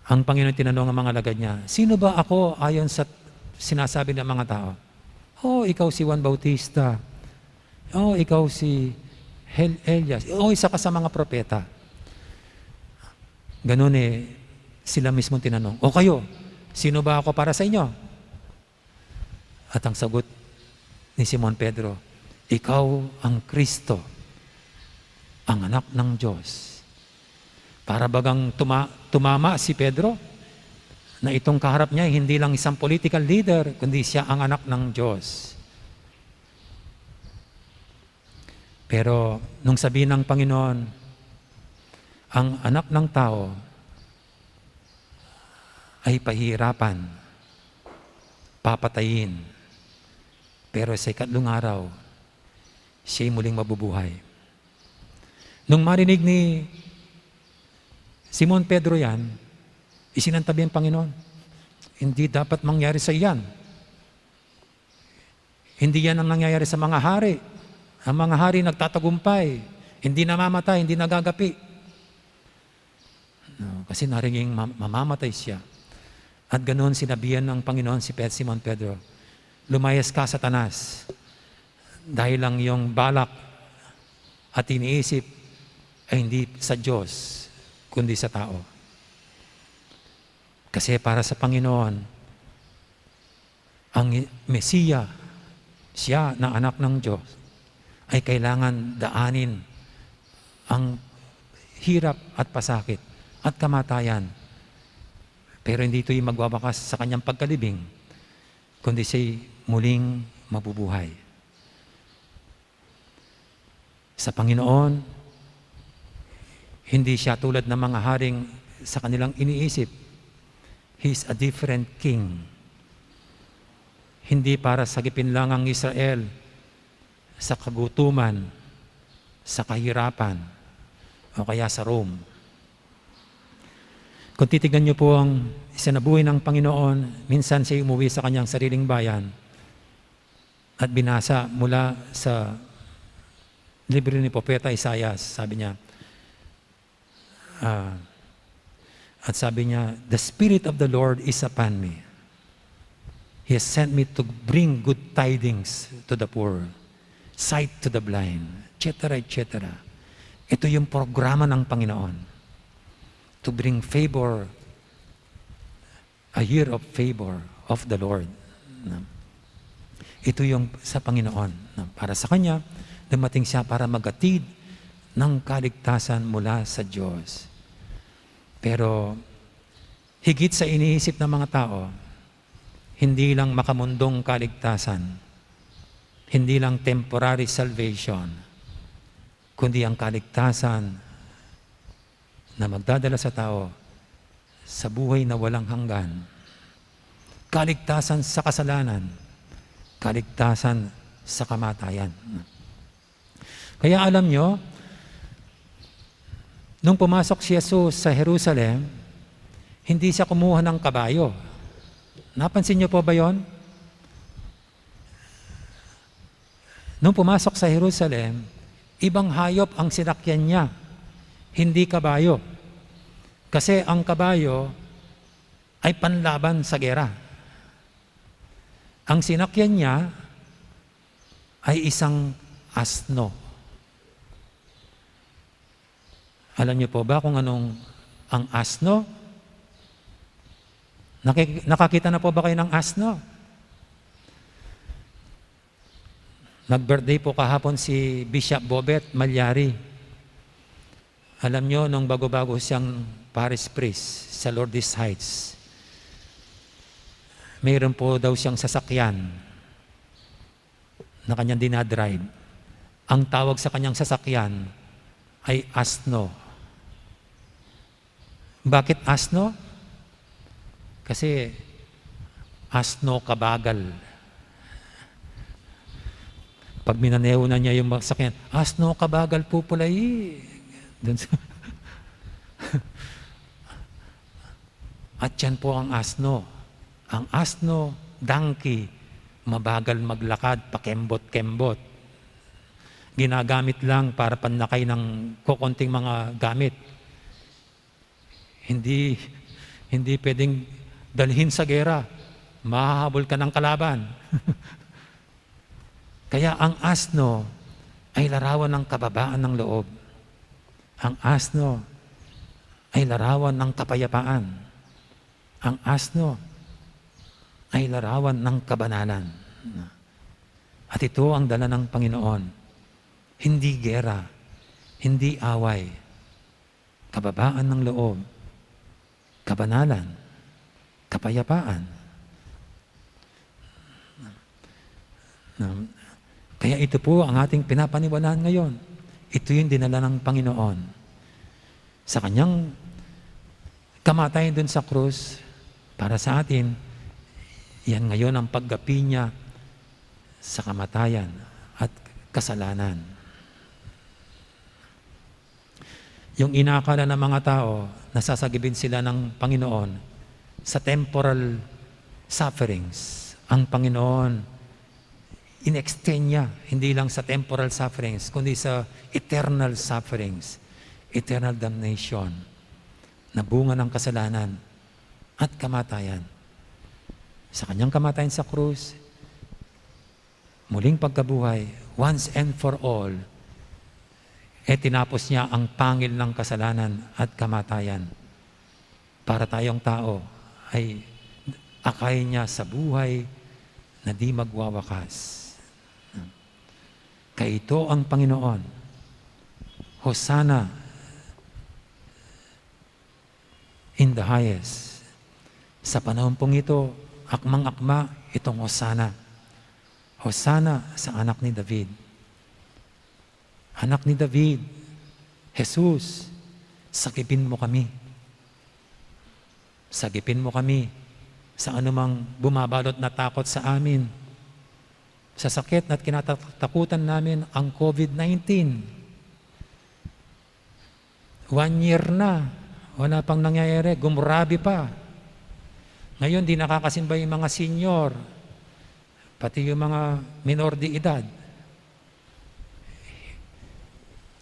ang Panginoon tinanong ang mga alagad niya, "Sino ba ako ayon sa sinasabi ng mga tao? Oh, ikaw si Juan Bautista. Oh, ikaw si Hel- Elias. Oh, isa ka sa mga propeta." Ganun eh, sila mismo tinanong, "O kayo, sino ba ako para sa inyo?" At ang sagot ni Simon Pedro, "Ikaw ang Kristo, ang Anak ng Diyos." Para bagang tuma- tumama si Pedro na itong kaharap niya hindi lang isang political leader, kundi siya ang Anak ng Diyos. Pero nung sabi ng Panginoon, "Ang Anak ng Tao ay pahihirapan, papatayin, pero sa ikatlong araw, siya'y muling mabubuhay." Nung marinig ni Simon Pedro yan, isinantabi ang Panginoon, "Hindi dapat mangyari sa iyan. Hindi yan ang nangyayari sa mga hari. Ang mga hari nagtatagumpay, hindi namamatay, hindi nagagapi." No, kasi naringing ma- mamamatay siya. At ganoon sinabihan ng Panginoon si Ped- Simon Pedro, "Lumayas ka, Satanas, dahil ang iyong balak at iniisip ay hindi sa Diyos, kundi sa tao." Kasi para sa Panginoon, ang Mesiya, siya na anak ng Diyos, ay kailangan daanin ang hirap at pasakit at kamatayan. Pero hindi ito'y magwawakas sa kanyang pagkalibing, kundi siya'y muling mabubuhay. Sa Panginoon, hindi siya tulad ng mga haring sa kanilang iniisip. He is a different king. Hindi para sagipin lang ang Israel sa kagutuman, sa kahirapan, o kaya sa Rome. Kung titignan niyo po ang isinabuhay ng Panginoon, minsan siya umuwi sa kanyang sariling bayan at binasa mula sa libro ni Propeta Isaias. Sabi niya, ah, at sabi niya, "The Spirit of the Lord is upon me. He has sent me to bring good tidings to the poor, sight to the blind," et cetera, et cetera. Ito yung programa ng Panginoon, to bring favor, a year of favor of the Lord. No? Ito yung sa Panginoon. No? Para sa Kanya, dumating siya para maghatid ng kaligtasan mula sa Diyos. Pero higit sa iniisip ng mga tao, hindi lang makamundong kaligtasan, hindi lang temporary salvation, kundi ang kaligtasan na magdadala sa tao sa buhay na walang hanggan, kaligtasan sa kasalanan, kaligtasan sa kamatayan. Kaya alam nyo, nung pumasok si Jesus sa Jerusalem, hindi siya kumuha ng kabayo. Napansin nyo po ba yon? Nung pumasok sa Jerusalem, ibang hayop ang sinakyan niya, hindi kabayo. Kasi ang kabayo ay panlaban sa gera. Ang sinakyan niya ay isang asno. Alam niyo po ba kung anong ang asno? Naki- nakakita na po ba kayo ng asno? Nag-birthday po kahapon si Bishop Bobet Malyari. Alam nyo, nung bago-bago siyang parish priest sa Lourdes Heights, mayroon po daw siyang sasakyan na kanyang dinadrive. Ang tawag sa kanyang sasakyan ay asno. Bakit asno? Kasi asno kabagal. Pag minaneho na niya yung sasakyan, "Asno kabagal po pala eh." Dun sa At yan po ang asno. Ang asno, donkey, mabagal maglakad, pakembot-kembot. Ginagamit lang para panlakay ng kokonting mga gamit. Hindi, hindi pwedeng dalhin sa gera. Mahahabol ka ng kalaban. Kaya ang asno ay larawan ng kababaan ng loob. Ang asno ay larawan ng kapayapaan. Ang asno ay larawan ng kabanalan. At ito ang dala ng Panginoon. Hindi gera, hindi away, kababaan ng loob, kabanalan, kapayapaan. Na, kaya ito po ang ating pinapaniwalaan ngayon. Ito yung dinala ng Panginoon. Sa kanyang kamatayan dun sa krus, para sa atin, yan ngayon ang paggapi niya sa kamatayan at kasalanan. Yung inakala ng mga tao, nasasagipin sila ng Panginoon sa temporal sufferings. Ang Panginoon, in-extend niya, hindi lang sa temporal sufferings, kundi sa eternal sufferings, eternal damnation, na bunga ng kasalanan at kamatayan. Sa kanyang kamatayan sa krus, muling pagkabuhay, once and for all, e tinapos niya ang pangil ng kasalanan at kamatayan. Para tayong tao ay akay niya sa buhay na di magwawakas. Kaya ito ang Panginoon. Hosanna in the highest. Sa panahon pong ito, akmang-akma itong Hosanna. Hosanna sa Anak ni David. Anak ni David, Jesus, sagipin mo kami. Sagipin mo kami sa anumang bumabalot na takot sa amin. Sa sakit na kinatatakutan namin, ang COVID nineteen. One year na, wala pang nangyayari, gumrabe pa. Ngayon, di nakakasimba yung mga senior, pati yung mga minor de edad.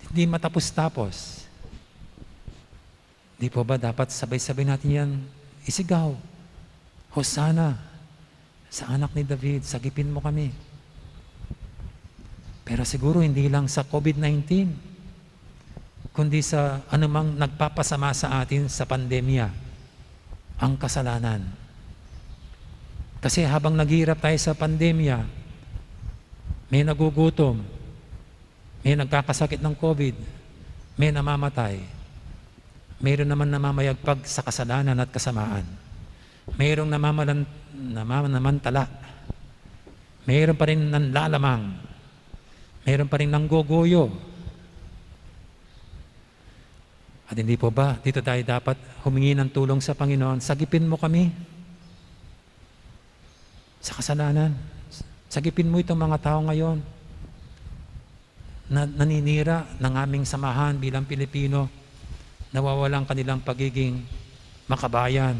Hindi matapos-tapos. Di po ba dapat sabay-sabay natin yan isigaw? Hosanna sa Anak ni David, sagipin mo kami. Pero siguro hindi lang sa COVID nineteen, kundi sa anumang nagpapasama sa atin sa pandemya, ang kasalanan. Kasi habang naghihirap tayo sa pandemya, may nagugutom, may nagkakasakit ng COVID, may namamatay, mayroon naman namamayagpag sa kasalanan at kasamaan, mayroong namamalan-, nama-, namantala, mayroon pa rin nanlalamang, mayroon pa rin nanggogoyo. At hindi po ba dito tayo dapat humingi ng tulong sa Panginoon? Sagipin mo kami sa kasalanan. Sagipin mo itong mga tao ngayon na naninira ng aming samahan bilang Pilipino, nawawalan kanilang pagiging makabayan,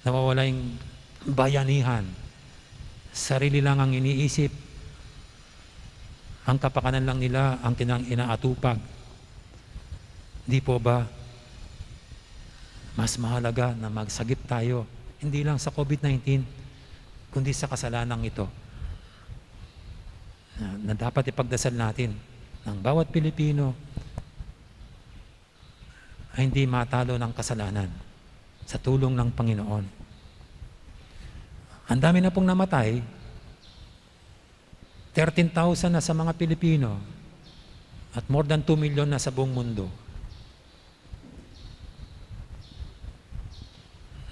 nawawala yung bayanihan. Sarili lang ang iniisip, ang kapakanan lang nila ang kinang inaatupag. Di po ba mas mahalaga na magsagip tayo, hindi lang sa COVID nineteen, kundi sa kasalanang ito, na, na dapat ipagdasal natin ng bawat Pilipino ay hindi matalo ng kasalanan sa tulong ng Panginoon. Ang dami na pong namatay, thirteen thousand na sa mga Pilipino At more than two million na sa buong mundo.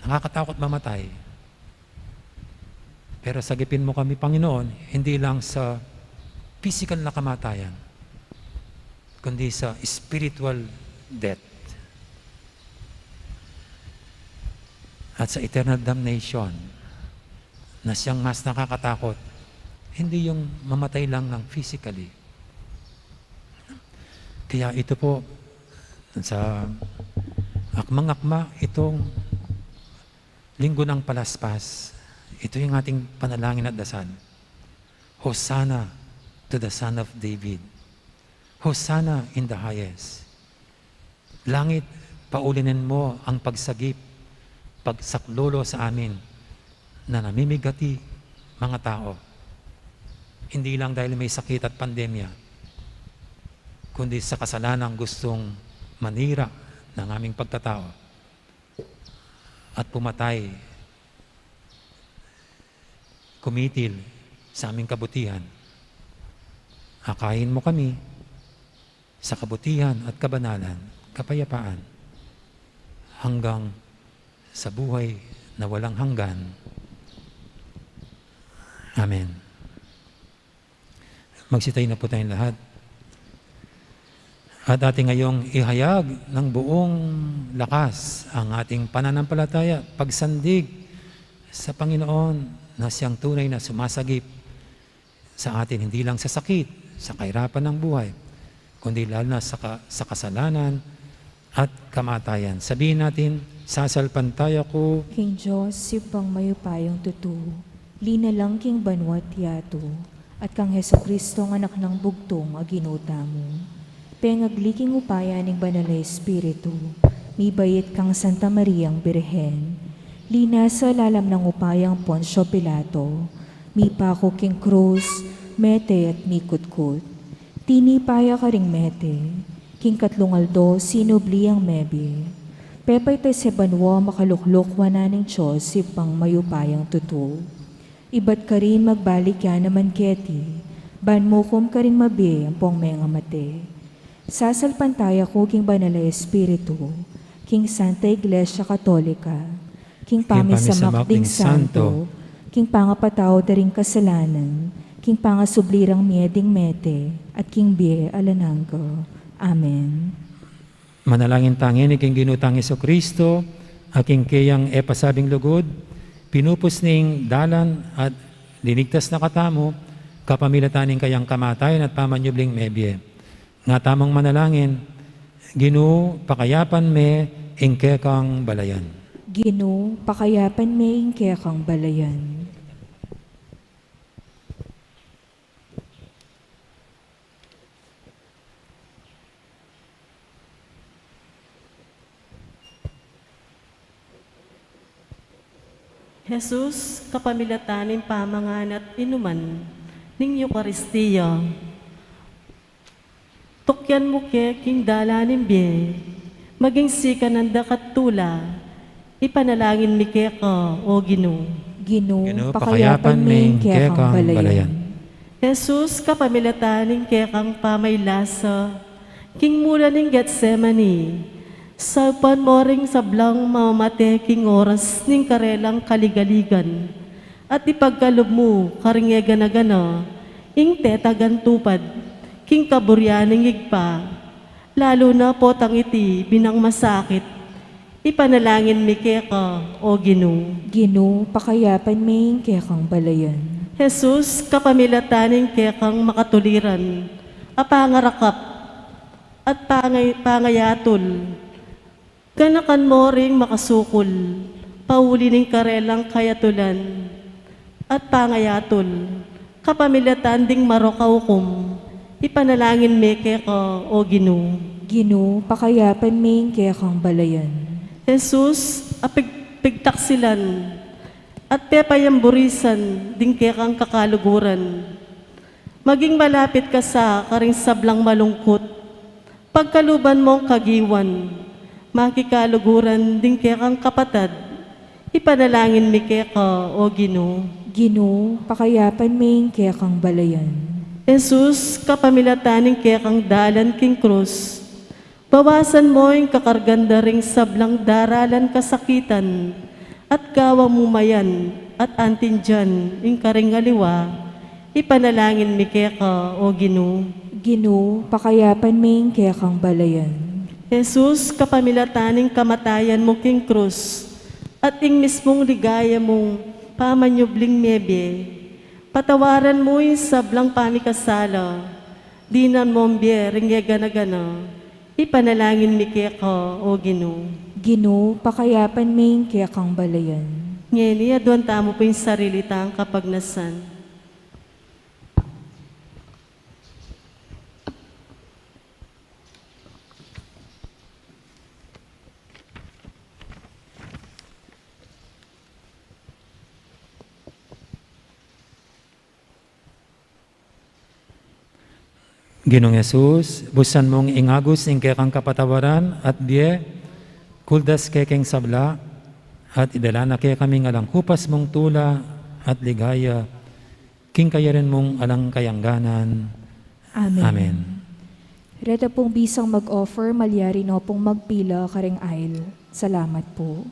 Nakakatakot mamatay. Pero sagipin mo kami, Panginoon, hindi lang sa physical na kamatayan, kundi sa spiritual death at sa eternal damnation na siyang mas nakakatakot. Hindi yung mamatay lang ng physically. Kaya ito po, sa akmang-akma, itong Linggo ng Palaspas, ito yung ating panalangin at dasal. Hosanna to the Son of David. Hosanna in the highest. Langit, paulinin mo ang pagsagip, pagsaklolo sa amin na namimigati mga tao. Hindi lang dahil may sakit at pandemya, kundi sa kasalanang gustong manira ng aming pagkatao at pumatay, kumitil sa aming kabutihan. Akayin mo kami sa kabutihan at kabanalan, kapayapaan, hanggang sa buhay na walang hanggan. Amen. Magsitayo na po tayong lahat. At ating ngayong ihayag ng buong lakas ang ating pananampalataya, pagsandig sa Panginoon na siyang tunay na sumasagip sa atin, hindi lang sa sakit, sa kahirapan ng buhay, kundi lalo na sa ka-, sa kasalanan at kamatayan. Sabihin natin, "Sasalpantaya ku king Dios, Ibpang mayupayang tutu, linalang king banwa't yatu, at kang Jesucristo, Anak nang bugtung a Ginu tamu, pengagli king upaya ning Banal a Espiritu, mibait kang Santa Mariang Birhen, linasa lalam nang upayang Poncio Pilato, mipaku king krus, mete at mikutkut. Tinipa ya karing mete, king katlung aldo sinubli yang mebie. Pepaitas ya banua, makalukluk wanan ning Dios, Ibpang mayupayang tutu. Ibat karin magbalik ya naman keti, ban mukum karing mabie ampong mengamate. Sasalpantaya ku king Banal a Espiritu, king Santa Iglesia Katolika, king pamisamak ding santo, king pangapatawad da ring kasalanan, king pangasubli rang mie ding mete, at king bie alang angga. Amen." Manalangin tamu ngeni king Ginu tang Jesucristo, a king keyang e pasabing lugud, pinupus ning dalan at linigtas na katamu, kapamilatan ning kayang kamatayan at pamanyubling mebie. Nga tamung manalangin, Ginu, pakayapan me ing kekang balayan. Ginu, pakayapan me ing kekang balayan. Jesus, kapamilatan ning pamangan at inuman ning Eukaristia, tukyan mu ke king dalan ning bie, maging sikanan da kat tula, ipanalangin mi keka, O Ginu. Ginu, Ginu, pakayapan me ing kekang balayan. Jesus, kapamilatan ning kekang pamaylasa king mula ning Getsemani, saupan mo ring sablang mamamate king oras ning karelang kaligaligan, at ipagkalub mu karing e gana-gana ing tetagan tupad king kaburian ning Ibpa, lalu na potang iti binang masakit. Ipanalangin mi keka, O Ginu. Ginu, pakayapan me ing kekang balayan. Jesus, kapamilatan ning kekang makatuliran a pangarakap at pangay-, pangayatul, ganakan mo ring makasukul pauli ning karelang kayatulan at pangayatul, kapamilatan ding marok a ukum, ipanalangin mi keka, O Ginu. Ginu, pakayapan me ing kekang balayan. Jesus, a pig-, pigtaksilan at pepayamburisan ding kekang kakaluguran, maging malapit ka sa karing sablang malungkut, pagkaluban mong kagiwan, makikaluguran ding kekang kapatad, ipanalangin mi keka, O Ginu. Ginu, pakayapan me ing kekang balayan. Jesus, kapamilatan ning kekang dalan king krus, bawasan mu ing kakargan da ring sablang daralan kasakitan, at gawan mu mayan at antindian ing karing aliwa, ipanalangin mi keka, O Ginu. Ginu, pakayapan mi ing kekang balayan. Jesus, kapamilatan ning kamatayan mu king krus, at ing mismung ligaya mung pamanyubling mebie, patawaran mu ing sablang pamikasala, dinan mung bie ring e gana-gana, ipanalangin mi keka, O Ginu. Ginu, pakayapan mi ing kekang balayan. Ngeni, aduan tamu pu ing sarili tang kapagnasan. Ginung Jesus, busan mung ingagus ing kekang kapatawaran at bie, kuldas ke king sabla, at idala na kekami ing alang kupas mung tula at ligaya, king kayarian mung alang kayangganan. Amen. Amen. Reta pung bisang mag-offer, malyari no pung magpila karing aisle. Salamat po.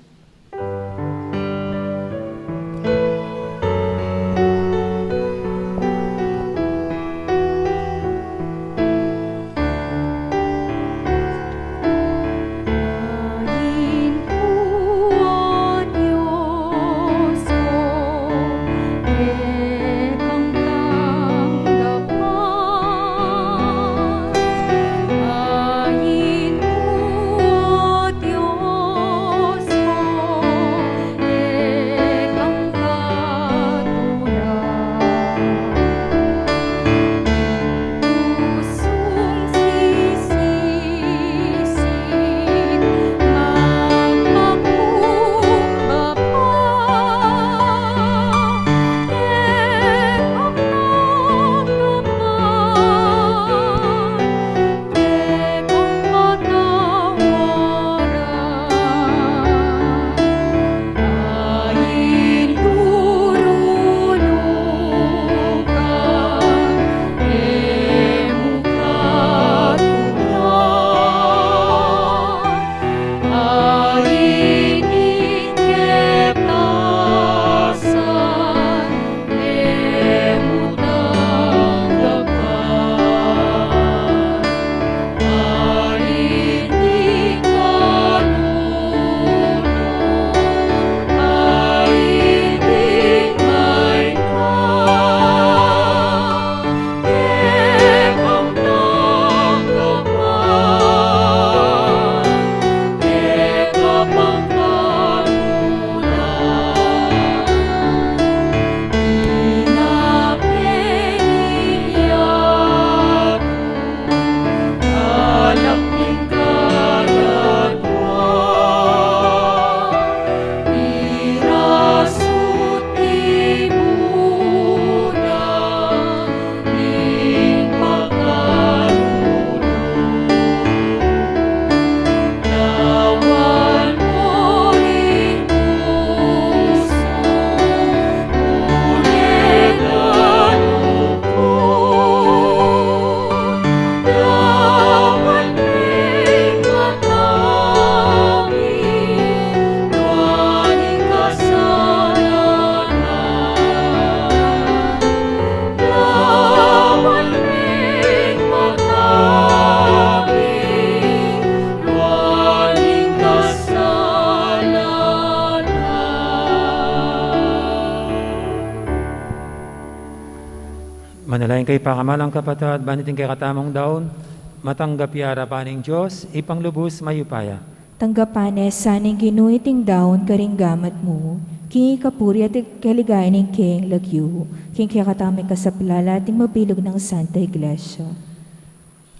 Manalangin kayu, pakamalan kung kapatad, ban iting kekatamung daun matanggap ya arapan ning Dios, Ibpang lubus mayupaya. Tanggapan na sa ning Ginu iting daun karing gamat mu, king ikapuri at kaligayan ning kayang lagyu, king kekatamung kasaplalan at ning mabilug nang Santa Iglesia.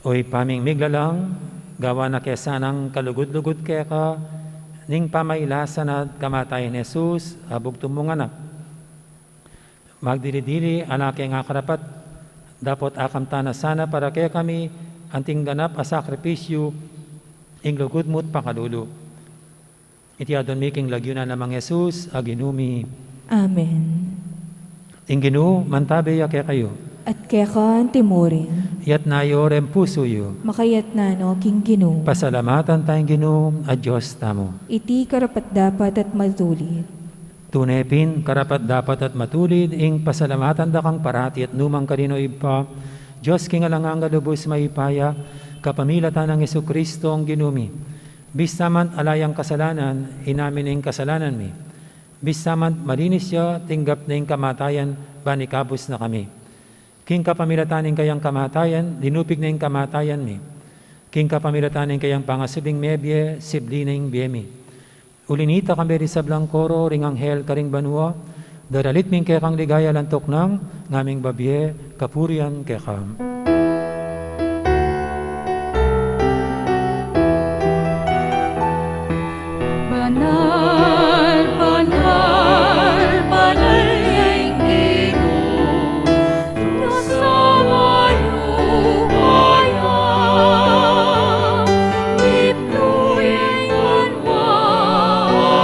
O Ibpa ming miglalang, gawan na ke sanang kalugud-lugud keka ning pamailasan at kamatayan nang Jesus, a bugtung mung Anak. Magdili-dili a kekang karapat-dapat, dapot akamtan na sana para kekami anting ganap a sakripisyu ing lugud mu't pakalulu. Iti adwan mi king lagyu nang Jesus a Ginu mi. Amen. Ing Ginu mantabe ya kekayu. At keka antimurin. Iyatas yu reng pusu yu. Makayatas no king Ginu. Pasalamatan taya ing Ginu a Dios tamu. Iti karapat-dapat at matulid. Tune pin, karapat-dapat at matulid ing pasalamatan da kang parati at nu man karin, o Ibpa, Dios king alang angga, lubus mayupaya, kapamilatan nang Jesucristo a Ginu mi. Bisa man ala yang kasalanan, inamin ne ing kasalanan mi. Bisa man malinis ya, tinggap ne ing kamatayan, ban ikabus na kami. King kapamilatan ning kayang kamatayan, linupig ne ing kamatayan mi. King kapamilatan ning kayang pangasubling mebie, sibli ne ing bie mi. Uli na nita, kambe ding sablang koro ring anghel karing banua, daralit mi ing kekang ligaya, alang tuknang ngaming babie kapurian keka. Banal, banal, banal ya ing Ginu, Dios a mayupaya. Mipnu ing banua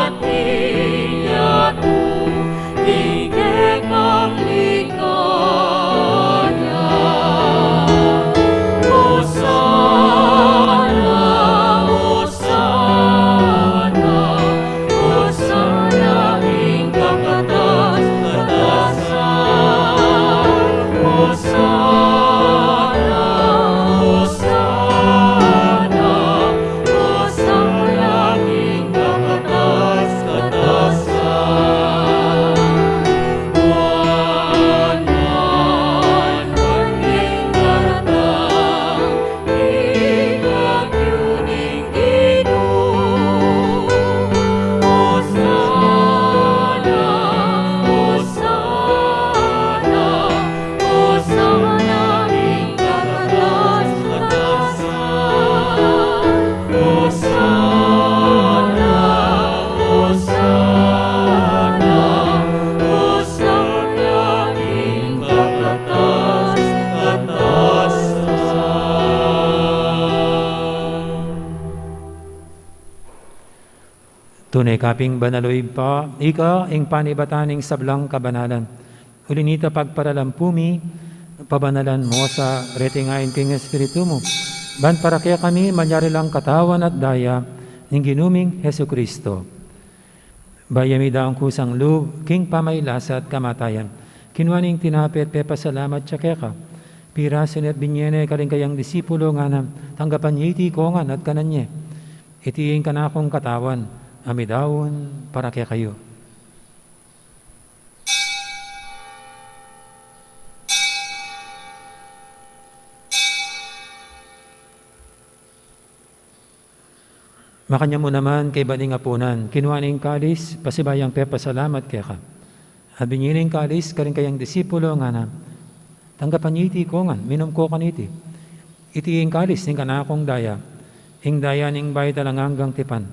at ing yatu king kekang ligaya. Hosana, Hosana, Hosana king kakatas-katasan. Hosana, Hosana, Hosana king kakatas-katasan. Hosana, Hosana king kakatas-katasan. Hosana king kakatas-katasan. Tune ka pin banal, o Ibpa, ika ing panibatan ning sablang kabanalan. Uli na nita, pagparalampu mi, pabanalan mu sa reti ngan king Espiritu mu, ban para kekami malyari lang katawan at daya ning Ginu ming Jesucristo. Bayu mi daun kusang lub king pamagkasakit at kamatayan, kinua ne ing tinape at pepasalamat ya keka. Pirasu ne at binie ne karing kayang disipulo, ngana, tanggapan ye iti kongan at kanan ye. Iti ing kanakung katawan a midaun para kekayu. Makanyan mu naman kaybat ning apunan, kinua ne ing kalis, pasibayu yang pepasalamat keka. At binie ne ing kalis karing kayang disipulo, ngana, tanggapan ye iti kongan, minum ko kaniti. Iti ing kalis ning kanakung daya, ing daya ning bayu at alang anggang tipan,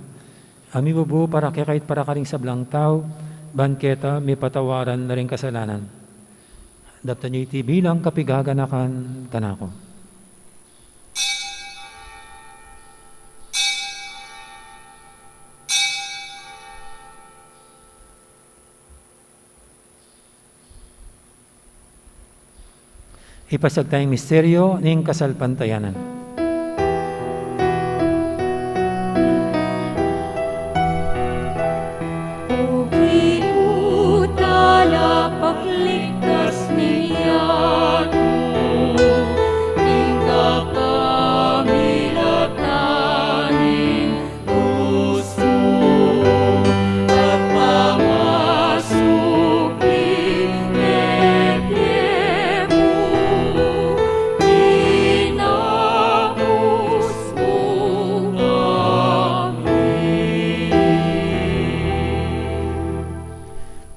a mibubu para kekayu at para karing sablang tau, ban keta mipatawaran la ring kasalanan. Daptan ye iti bilang kapaganakan kanaku. Ipasiag taya ing misteryo ning kasalpantayanan. O Ginu, talapagligtas ning yatu, king kapamilatan ning Krus mu at pangasubling mebie mu, inabus mu kami.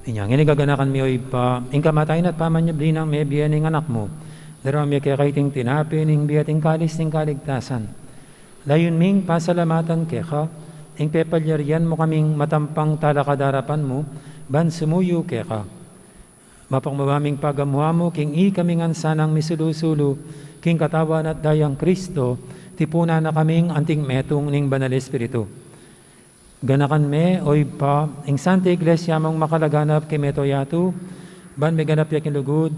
Inya ngeni gaganakan mi, o Ibpa, ing kamatayan at pamanyubli nang mebie ning Anak mu, daraun mi keka iting tinape ning bie at ing kalis ning kaligtasan. Layun ming pasalamatan keka ing pepalyarian mu kaming matampang talakad arapan mu, ban sumuyu keka. Mapagmabaming pagamuan mu king ikami ngan sanang misulu-sulu king katawan at dayang Kristo, tipunan na kaming anting metung ning Banal Espiritu. Ganakan me, o Ibpa, ing Santa Iglesia mung makalaganap king mabilug a yatu, ban miganap ya king lugud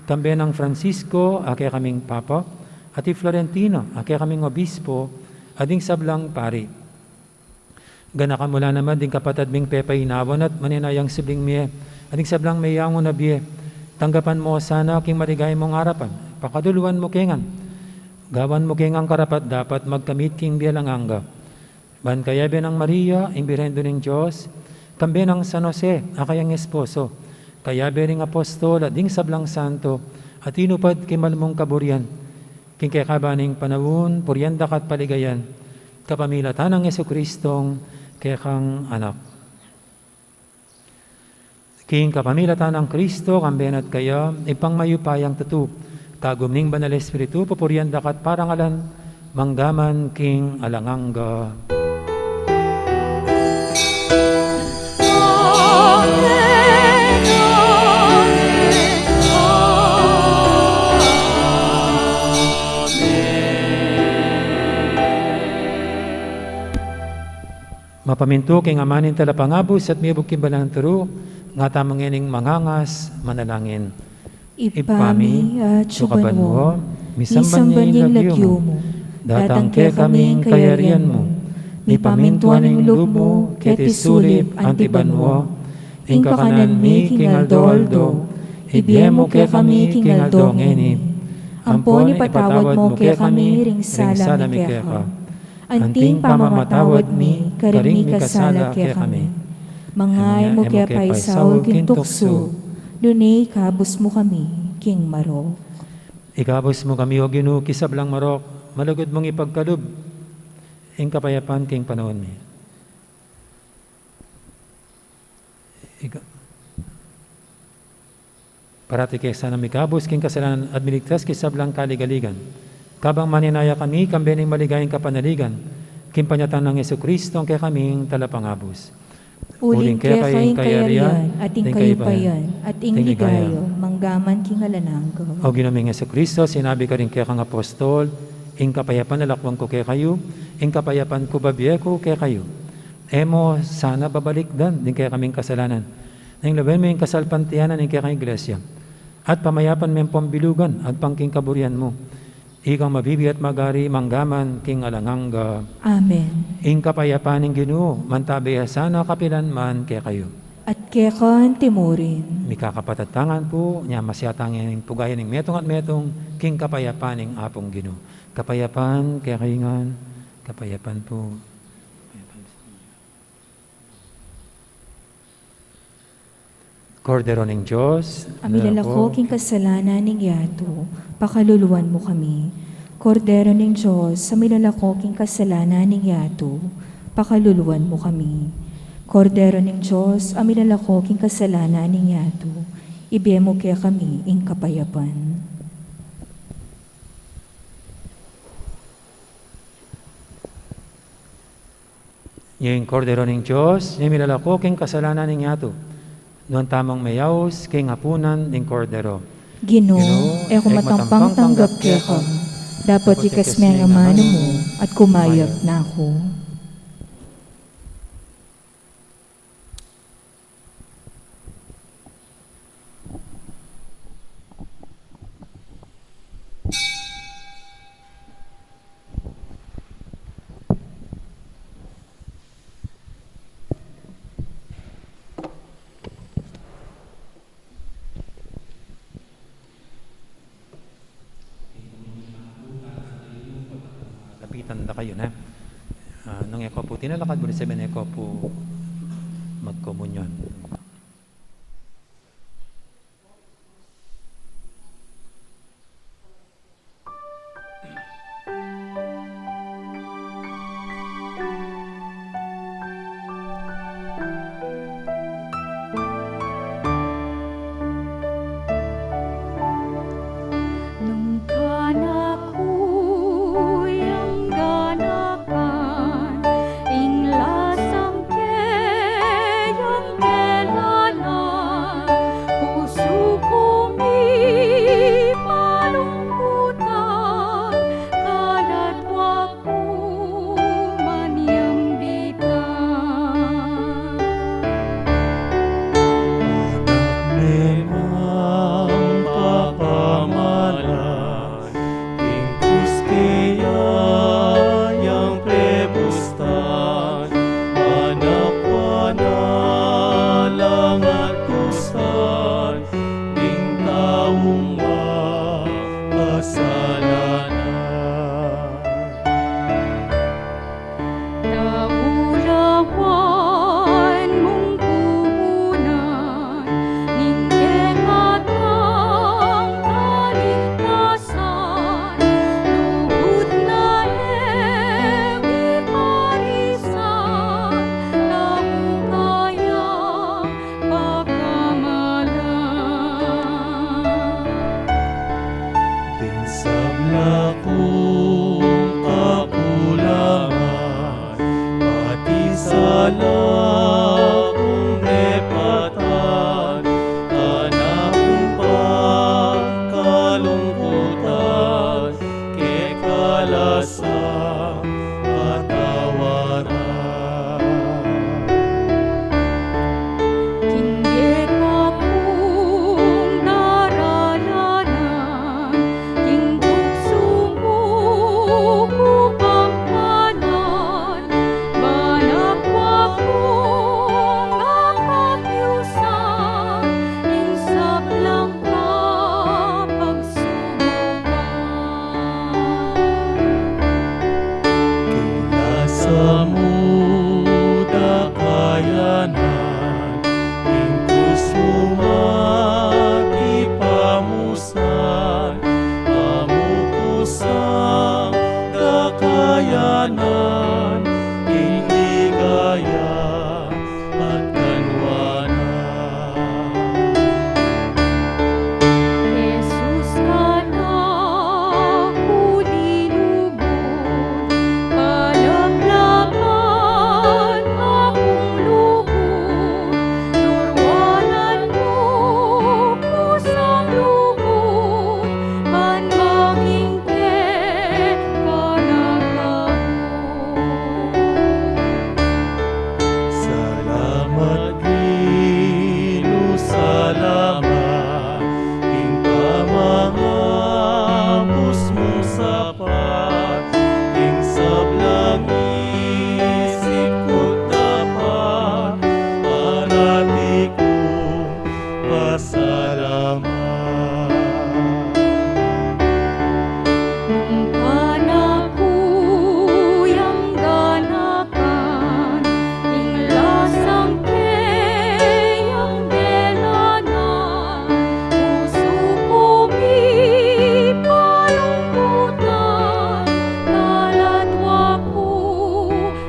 Kambe nang Francisco, a kekaming Papa, at i Florentino, a kekaming Obispo, at ding sablang pari. Ganakan mu la naman ding kapatad ming pepainawan at maninayang sibling mie, at ding sablang meyangu na bie. Tanggapan mu sana king maligaya mung arapan, pakaluluan mu ke ngan. Gawan mu ke ngan karapat-dapat magkamit king bie alang angga. Ban kayabe nang Maria, ing Birhen Indu ning Dios, kambe nang San Jose, a kayang esposo, kayabe ring apostol at ding sablang santo, a tinupad king malmung kaburian, king kekaban ning panaun, purian da ka at paligayan, kapamilatan nang Jesucristong kekang Anak. King kapamilatan nang Kristo, kambe na at kaya, Ibpang mayupayang tutu, kagum ning Banal Espiritu, pupurian da ka at parangalan, mangga man king alang angga. Mapamintu king Ama ning Talapangabus at mibug king banal nang turu, ngatamu ngening mangangas, manalangin. Ibpa mi, atsu ka banua, misamban ya ing lagyu mu, datang kekami ing kayarian mu, mipamintuan ing lub mu, keti sulip anti banua. Ing kakanan mi king aldo-aldo, ibie mu kekami king aldo ngeni. Ampon ipatawad mu kekami ring sala mi keka, anting pamamatawad mi karing mikasala kekami. Manga e mu ke paisaul king tuksu, nune ikabus mu kami king marok. Ikabus mu kami, O Ginu, king sablang marok, malugud mung ipagkalub ing kapayapan king panaun mi. Ika- Parati ke sana mikabus king kasalanan at miligtas king sablang kaligaligan. Kabang maninaya kami, kambe ning maligayang kapanaligan, king panyatang nang Jesucristo, a kekaming Talapangabus. Uling keka ing kayarian, at ing kayupayan, at ing ligaya, mangga man king alang angga. O Ginu ming Jesucristo, sinabi karing kekang apostol, ing kapayapan lalakwan ku kekayu, ing kapayapan ku babie ku kekayu. E mu sana babalikdan ding kekaming kasalanan, nune lawen mu ing kasalpantayanan ning kekang Iglesia, at pamayapan me ampon bilugan agpang king kaburian mu. Ikang mabibie at magari mangga man king alang angga. Amen. Ing kapayapan ning Ginu mantabe ya sana kapilan man kekayu. At keka anti murin. Mikakapatad tang ngan pu, nya masyatang ing pugayan ning metung at metung king kapayapan ning Apung Ginu. Kapayapan kekayu ngan, kapayapan pu. Kordero ning Dios, a milalako king kasalanan ning yatu, pakaluluan mu kami. Kordero ning Dios, a milalako king kasalanan ning yatu, pakaluluan mu kami. Kordero ning Dios, a milalako king kasalanan ning yatu, ibie mu kekami ing kapayapan. Ing Kordero ning Dios, a milalako king kasalanan ning yatu. Nuan tamung meyaus king apunan ning Kordero. Ginu, e ku matampang tanggap keka, dapot ikas me ing amanu mu, at kumayap na ku. Lapitan da kayu, ne? Ah, nung e ko pu tinalakad, bulisabi ne ko pu magkomunyon. Nung kanaku yang ganakan, ing lasang keyang kela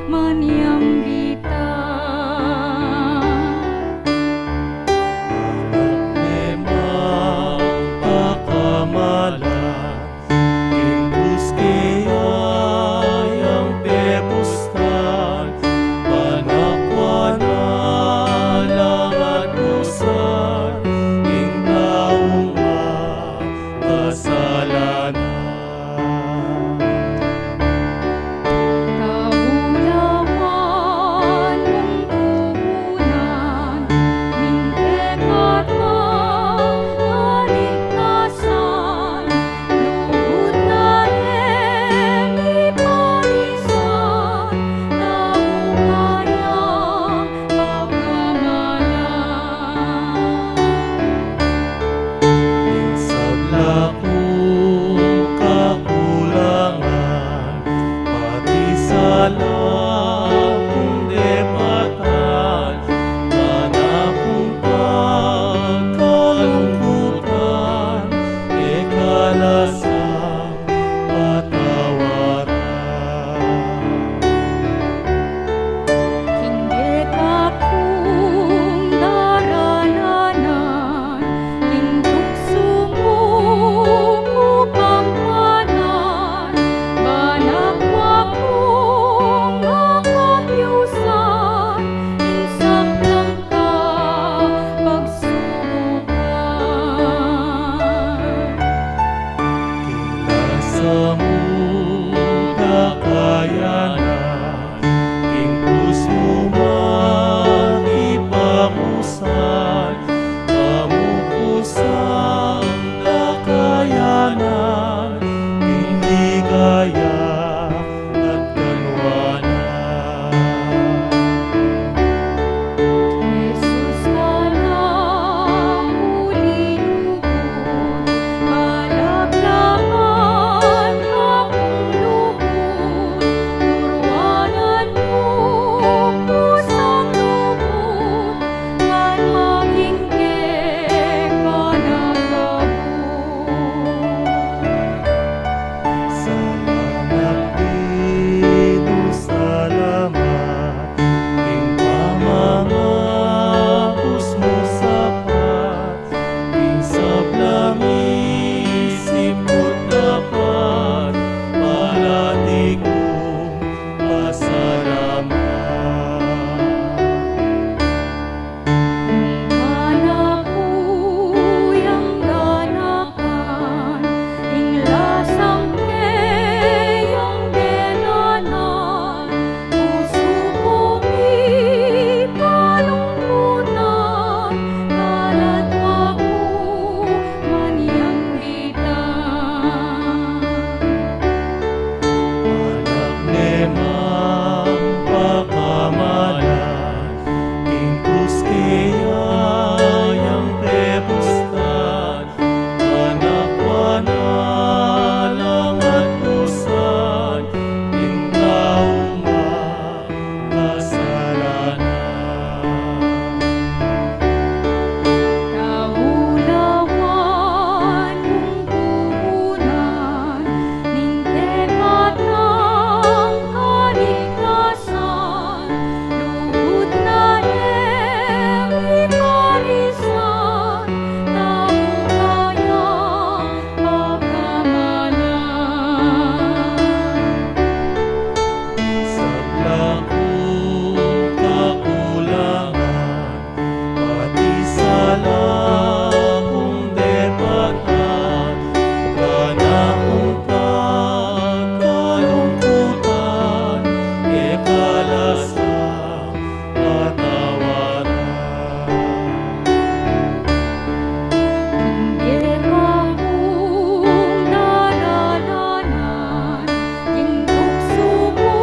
Maniambitan. Anak ne mang pakamalan, king krus keya yang pepustan, panakwan na lang at dusan king taung makasalanan. Kaulawan mung punan, ning kekatang kaligtasan, lugud na e miparisan, tamu kaya pakamalan. Ing sabla kung kakulangan, pati sala kung depatan, ngana kung pagkalungkutan, e kalasang patawaran. King deka kung darananan, king tuksu mu ku pampanan, banakwa kung akapiusan, ing sablang kapagsubukan. King lasa mu da kayanan, king krus mu makipamusan, pamupusan da kayanan, king ligaya at kanwanan. Jesus, kanaku linugud, palablaban ka kung lugud, turuanan mu ku sang lugud, ban maging keka na kabud. Salamat, Ginu, salamat, king pamangapus mu sapat, king sablang isip ku't dapat, parati kung pasalamat. Ngana ku yang ganakan, ing lasang keyang denanan, pusu ku mipalungkutan, kaladwa ku maniambitan. Anak ne mang pakamalan, king krus keya yang pepustan, panakwan na lang at dusan ing taung makasalanan. Kaulawan mung punan, ning kekatang kaligtasan, lugud na e miparisan, tamu kaya pakamalan. Sabla kung kakulangan, pati sala kung depatan, ngana kung pagkalungkutan, e kalasang patawaran. King kekang darananan, king tuksu mu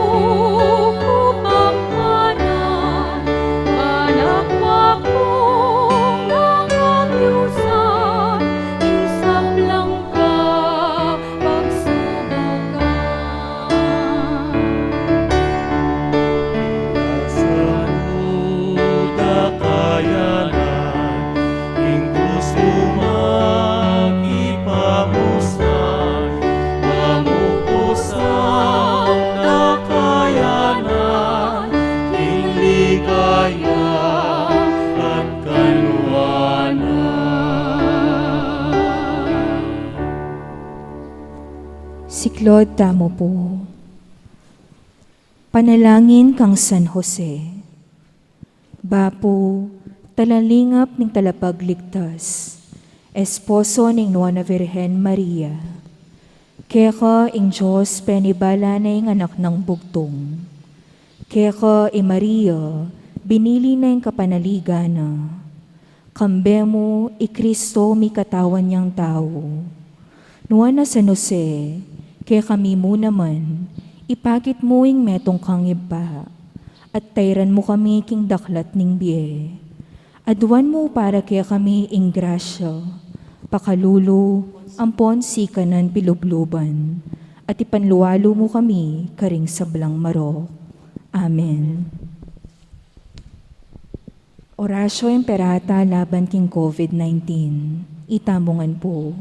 ku pampanan, panakwa kung akapiusan, ing sablang kapagsubukan. Lord, tamu pu. Panalangin kang San Jose. Bapu, talalingap ning Talapagligtas, esposo ning Nuan a Virgen Maria. Keka ing Dios penibala na ing Anak nang Bugtung. Keka i Maria, binili na ing kapanaligan na. Kambe mu i Kristo mikatawan yang tau. Nuan a San Jose, kekami mu naman, ipakit mu ing metung kang ibpa, at tairan mu kami king daklat ning bie. Aduan mu para kekami ing grasya, pakalulu, ampon sikanan pilubluban, at ipanlualu mu kami karing sablang marok. Amen. Oratio Imperata laban king COVID nineteen. Itamu ngan pu.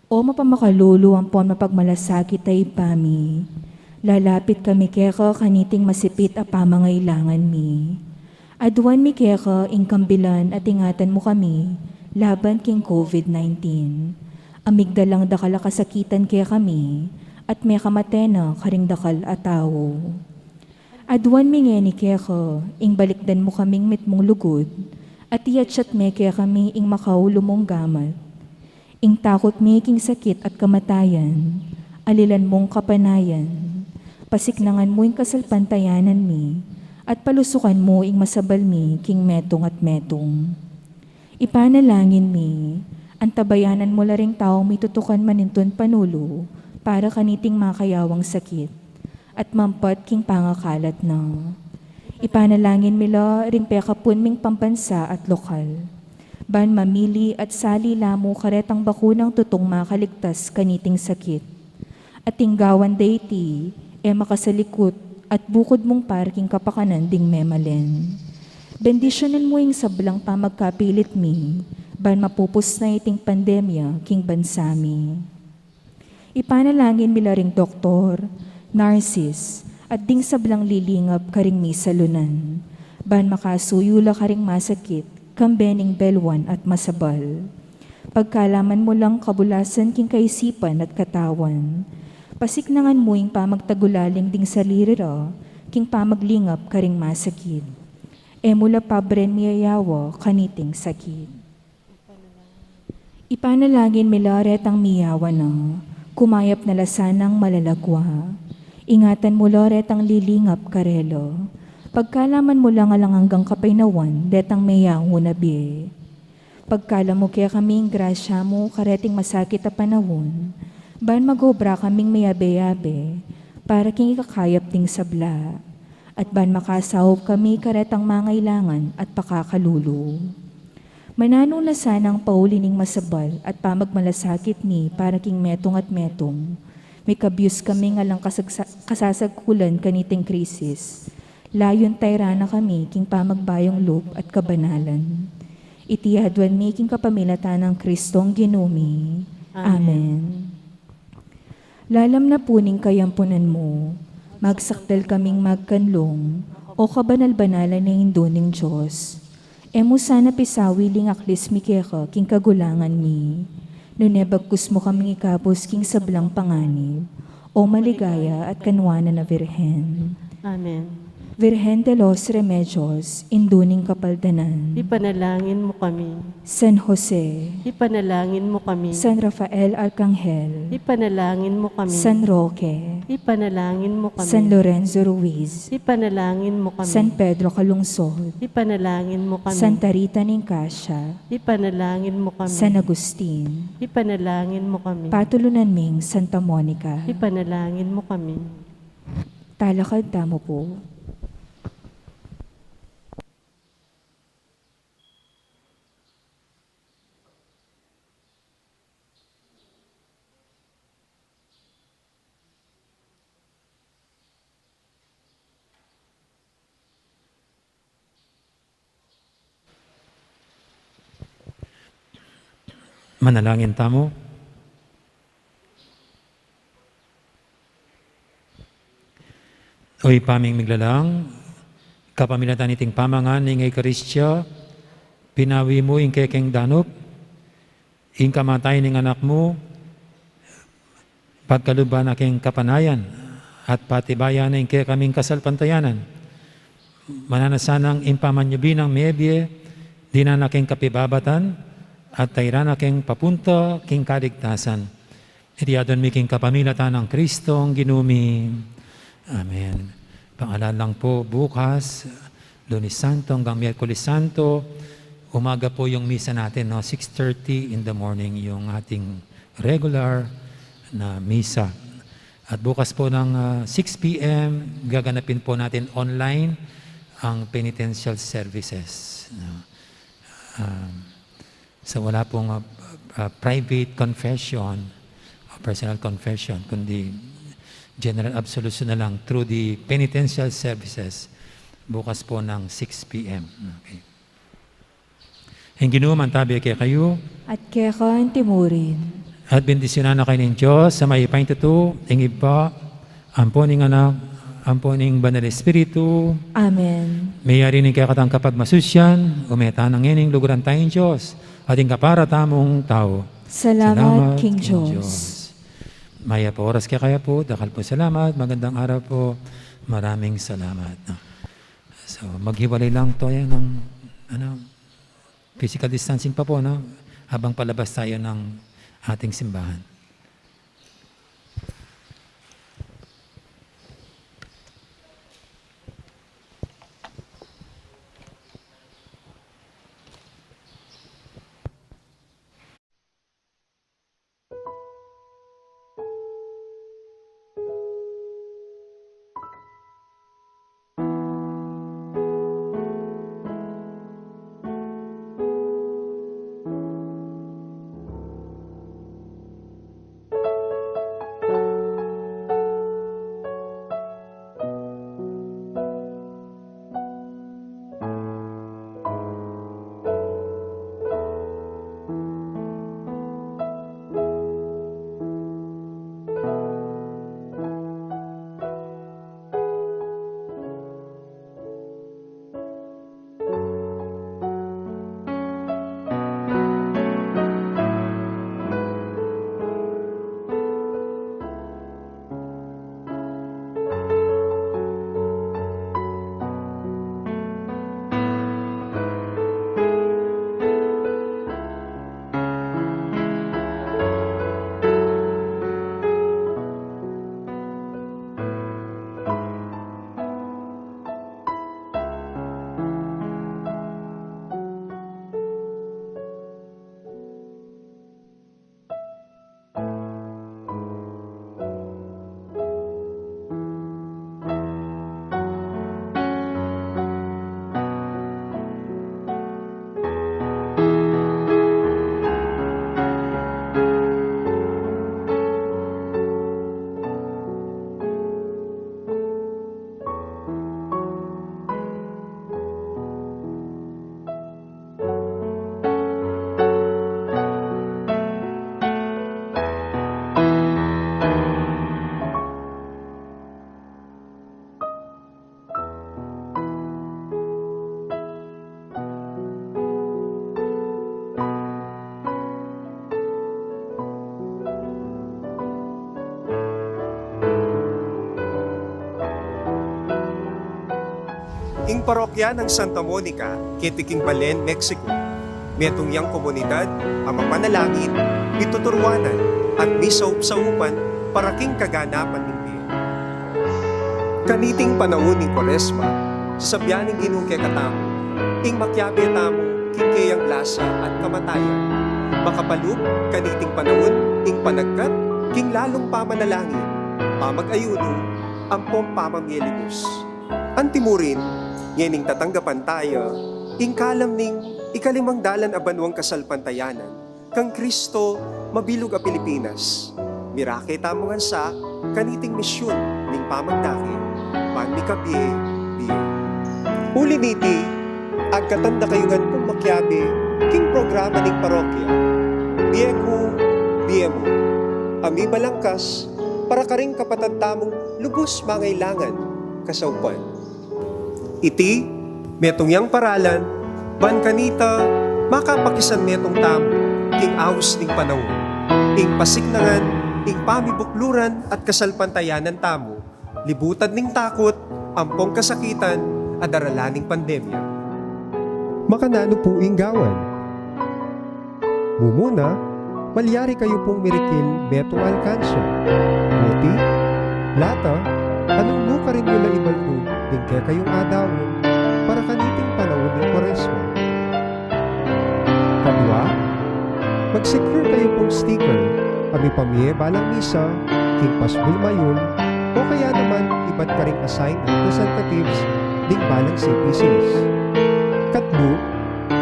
O mapamakalulu ampon mapagmalasakit a Ibpa mi, lalapit kami keka kaniting masipit a pamangailangan mi. Aduan mi keka ing kambilan at ingatan mu kami laban king COVID nineteen. A migdalang dakal a kasakitan kekami at mekamate na karing dakal a tau. Aduan mi ngeni keka, ing balikdan mu kaming mitmung lugud, at iatsat me kekami ing makaulu mung gamat. Ing takut mi king sakit at kamatayan, alilan mung kapanayan, pasiknangan mu ing kasalpantayanan mi, at palusukan mu ing masabal mi king metung at metung. Ipanalangin mi, antabayanan mu la ring taung mitutukan manintun panulu para kaniting makayawang sakit, at mampat king pangakalat na. Ipanalangin mi la ring pekapun ming pambansa at lokal, ban mamili at sali la mu karetang bakunang tutung makaligtas kaniting sakit. At ing gawan da iti, e makasalikut, at bukud mung para king kapakanan ding memalen. Bendisyunan mu ing sablang pamagkapilit mi, ban mapupus na iting pandemya king bansa mi. Ipanalangin mi la ring doktor, narsis, at ding sablang lilingap karing misalunan, ban makasuyu la karing masakit, kambe ning belwan at masabal. Pagkalaman mu lang kabulasan king kaisipan at katawan. Pasiknangan mu ing pamagtagulaling ding sarili ra, king pamaglingap karing masakit. E mu la pabren miyayawa kaniting sakit. Ipanalangin mi la retang miyawa na, kumayap na la sanang malalagwa. Ingatan mu la retang lilingap karela. Pagkalaman mu lang alang anggang kapaynawan, detang meyangu na bie. Pagkalam mu kekami ing grasya mu, kareting masakit a panahun, ban magobra kaming mayabe-yabe, para king ikakayap ding sabla, at ban makasaup kami karetang mangailangan at pakakalulu. Mananu na sanang pauli ning masabal at pamagmalasakit mi para king metung at metung, mikabyus kaming alang kasagsa-, kasasagkulan kaniting krisis. Layun tairan na kami king pamagbayung lub at kabanalan. Iti aduan mi king kapamilatan nang Kristong Ginu mi. Amen. Amen. Lalam na pu ning kayampunan mu, magsakdal kaming magkanlung, o kabanal-banalan a Indu ning Dios. E mu sana pisawili ing aklis mi keka king kagulangan mi, nune bagkus mu kaming ikabus king sablang panganib, o maligaya at kanuanan a Virgen. Amen. Virgen de los Remedios, Indu ning Kapaldanan. Ipanalangin mu kami. San Jose. Ipanalangin mu kami. San Rafael Arcangel. Ipanalangin mu kami. San Roque. Ipanalangin mu kami. San Lorenzo Ruiz. Ipanalangin mu kami. San Pedro Calungsod. Ipanalangin mu kami. Santa Rita ning Cascia. Ipanalangin mu kami. San Agustin. Ipanalangin mu kami. Patulunan ming Santa Monica. Ipanalangin mu kami. Talakad tamu pu. Manalangin tamu. O Ibpa ming miglalang, kapamilatan niting pamangan ning Eukaristia, binawi mu ing kekeng danup, ing kamatayan ning Anak mu, Pagkaluban na king kapanayan at patibayan na ing kekaming kasalpantayanan. Mananu na sanang ing pamanyubli nang mebie, dinan na king kapibabatan, at tairan na king papunta king kaligtasan. Iti adwan mi king kapamilatan nang Kristong Ginu mi. Amen. Pangalalang po, bukas, Lunes Santo hanggang Miyerkules Santo, umaga po yung misa natin, no? Six thirty in the morning yung ating regular na misa. At bukas po ng, ah, six p m, gaganapin po natin online ang penitential services, no? Um, So, wala pong, ah, ah, private confession o personal confession, kundi general absolution na lang through the penitential services bukas po ng six p m. Okay. Ing Ginu mantabi kekayu. At keka antimurin. At bendisyunan na kayu ning Dios a mayupaya king tutu, ing Ibpa, ampo ning Anak, ampo ning Banal Espiritu. Amen. Meyari ning kekatang kapagmasusyan, ume tana ngening luguran taya ing Dios, at ing kapara tamung tau. Salamat king Dios. Mayap a oras kekayu pu, dakal pung salamat, magandang araw po, maraming salamat. So, maghiwalay lang tayo ng, ano, physical distancing pa po, no? Habang palabas tayo ng ating simbahan. Ing parokya nang Santa Monica, keti king Belen, Mexico, metung yang komunidad a mapanalangin, mituturuanan, at misaup-saupan para king kaganapan ning bie. Kaniting panaun ning Kuaresma, sasabian ning Ginu kekatamu, ing makiabe tamu king keyang lasa at kamatayan. Makapalub kaniting panaun ing panagkat king lalung pamanalangin, pamag-ayunu, ampong pamamie libus. Antimurin, ngening tatanggapan taya ing kalam ning ikalimang dalan a banuang kasalpantayanan kang Kristo mabilug a Pilipinas. Mirake tamu ngan sa kaniting misyun ning pamagdake ban mikabie-bie. Uli niti, agkatan da kayu ngan pung makiabe king programa ning parokya, Bie Ku, Bie Mu, a mibalangkas para karing kapatad tamung lubus mangailangan kasaupan. Iti metung yang paralan ban kanita makapakisan metung tamu king aus ning panaun, ing pasiknangan ing pamibukluran at kasalpantayanan tamu, libutan ning takut ampong kasakitan a daralan ning pandemya. Makananu pu ing gawan? Mumuna, malyari kayu pung mirikil metung alkansya, puti, lata, anung nu karin yu la ibaltug ning kekayung adaun para kaniting panaun ning Kuaresma. Kadua, mag-secure kayu pung sticker a mipamie balang misa king pasbul mayul o kaya naman ibat karing assigned representatives ding balang C P Cs. Katlu,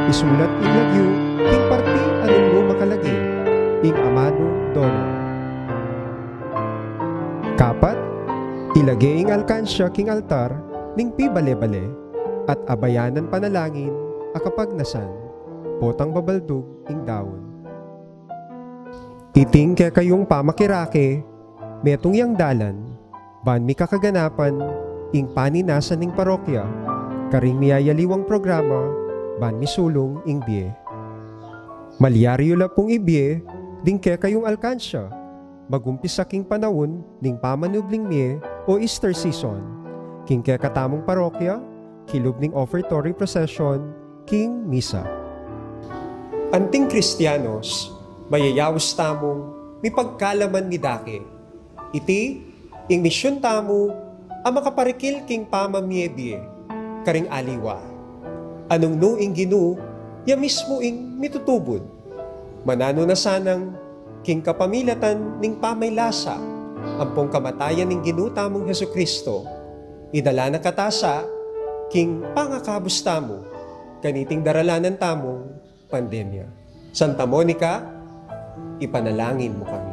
isulat ing lagyu king parti a nung nu makalage ing amanu donor. Kapat, ilage ing alkansya king altar ning pibale-bale at abayanan panalangin a kapagnasan potang babaldug ing daun. Iting kekayung pamakirake, metung yang dalan ban mikakaganapan ing paninasan ning parokya karing miyayaliwang programa ban misulung ing bie. Malyari yu la pung ibie ding kekayung alkansya, magumpisa king panaun ning pamanubling mie o Easter season, king kekatamung parokya, kilub ning offertory procession, king misa. Anting Kristianos, mayayaus tamung mipagkalaman midake. Iti ing misyun tamu a makaparikil king pamamie-bie karing aliwa. Anung nu ing Ginu, ya mismu ing mitutubud. Mananu na sanang king kapamilatan ning pamaylasa ampong kamatayan ning Ginu tamung Jesucristo, idala na katasa king pangakabus tamu kaniting daralanan tamung pandemya. Santa Monica, ipanalangin mu kami.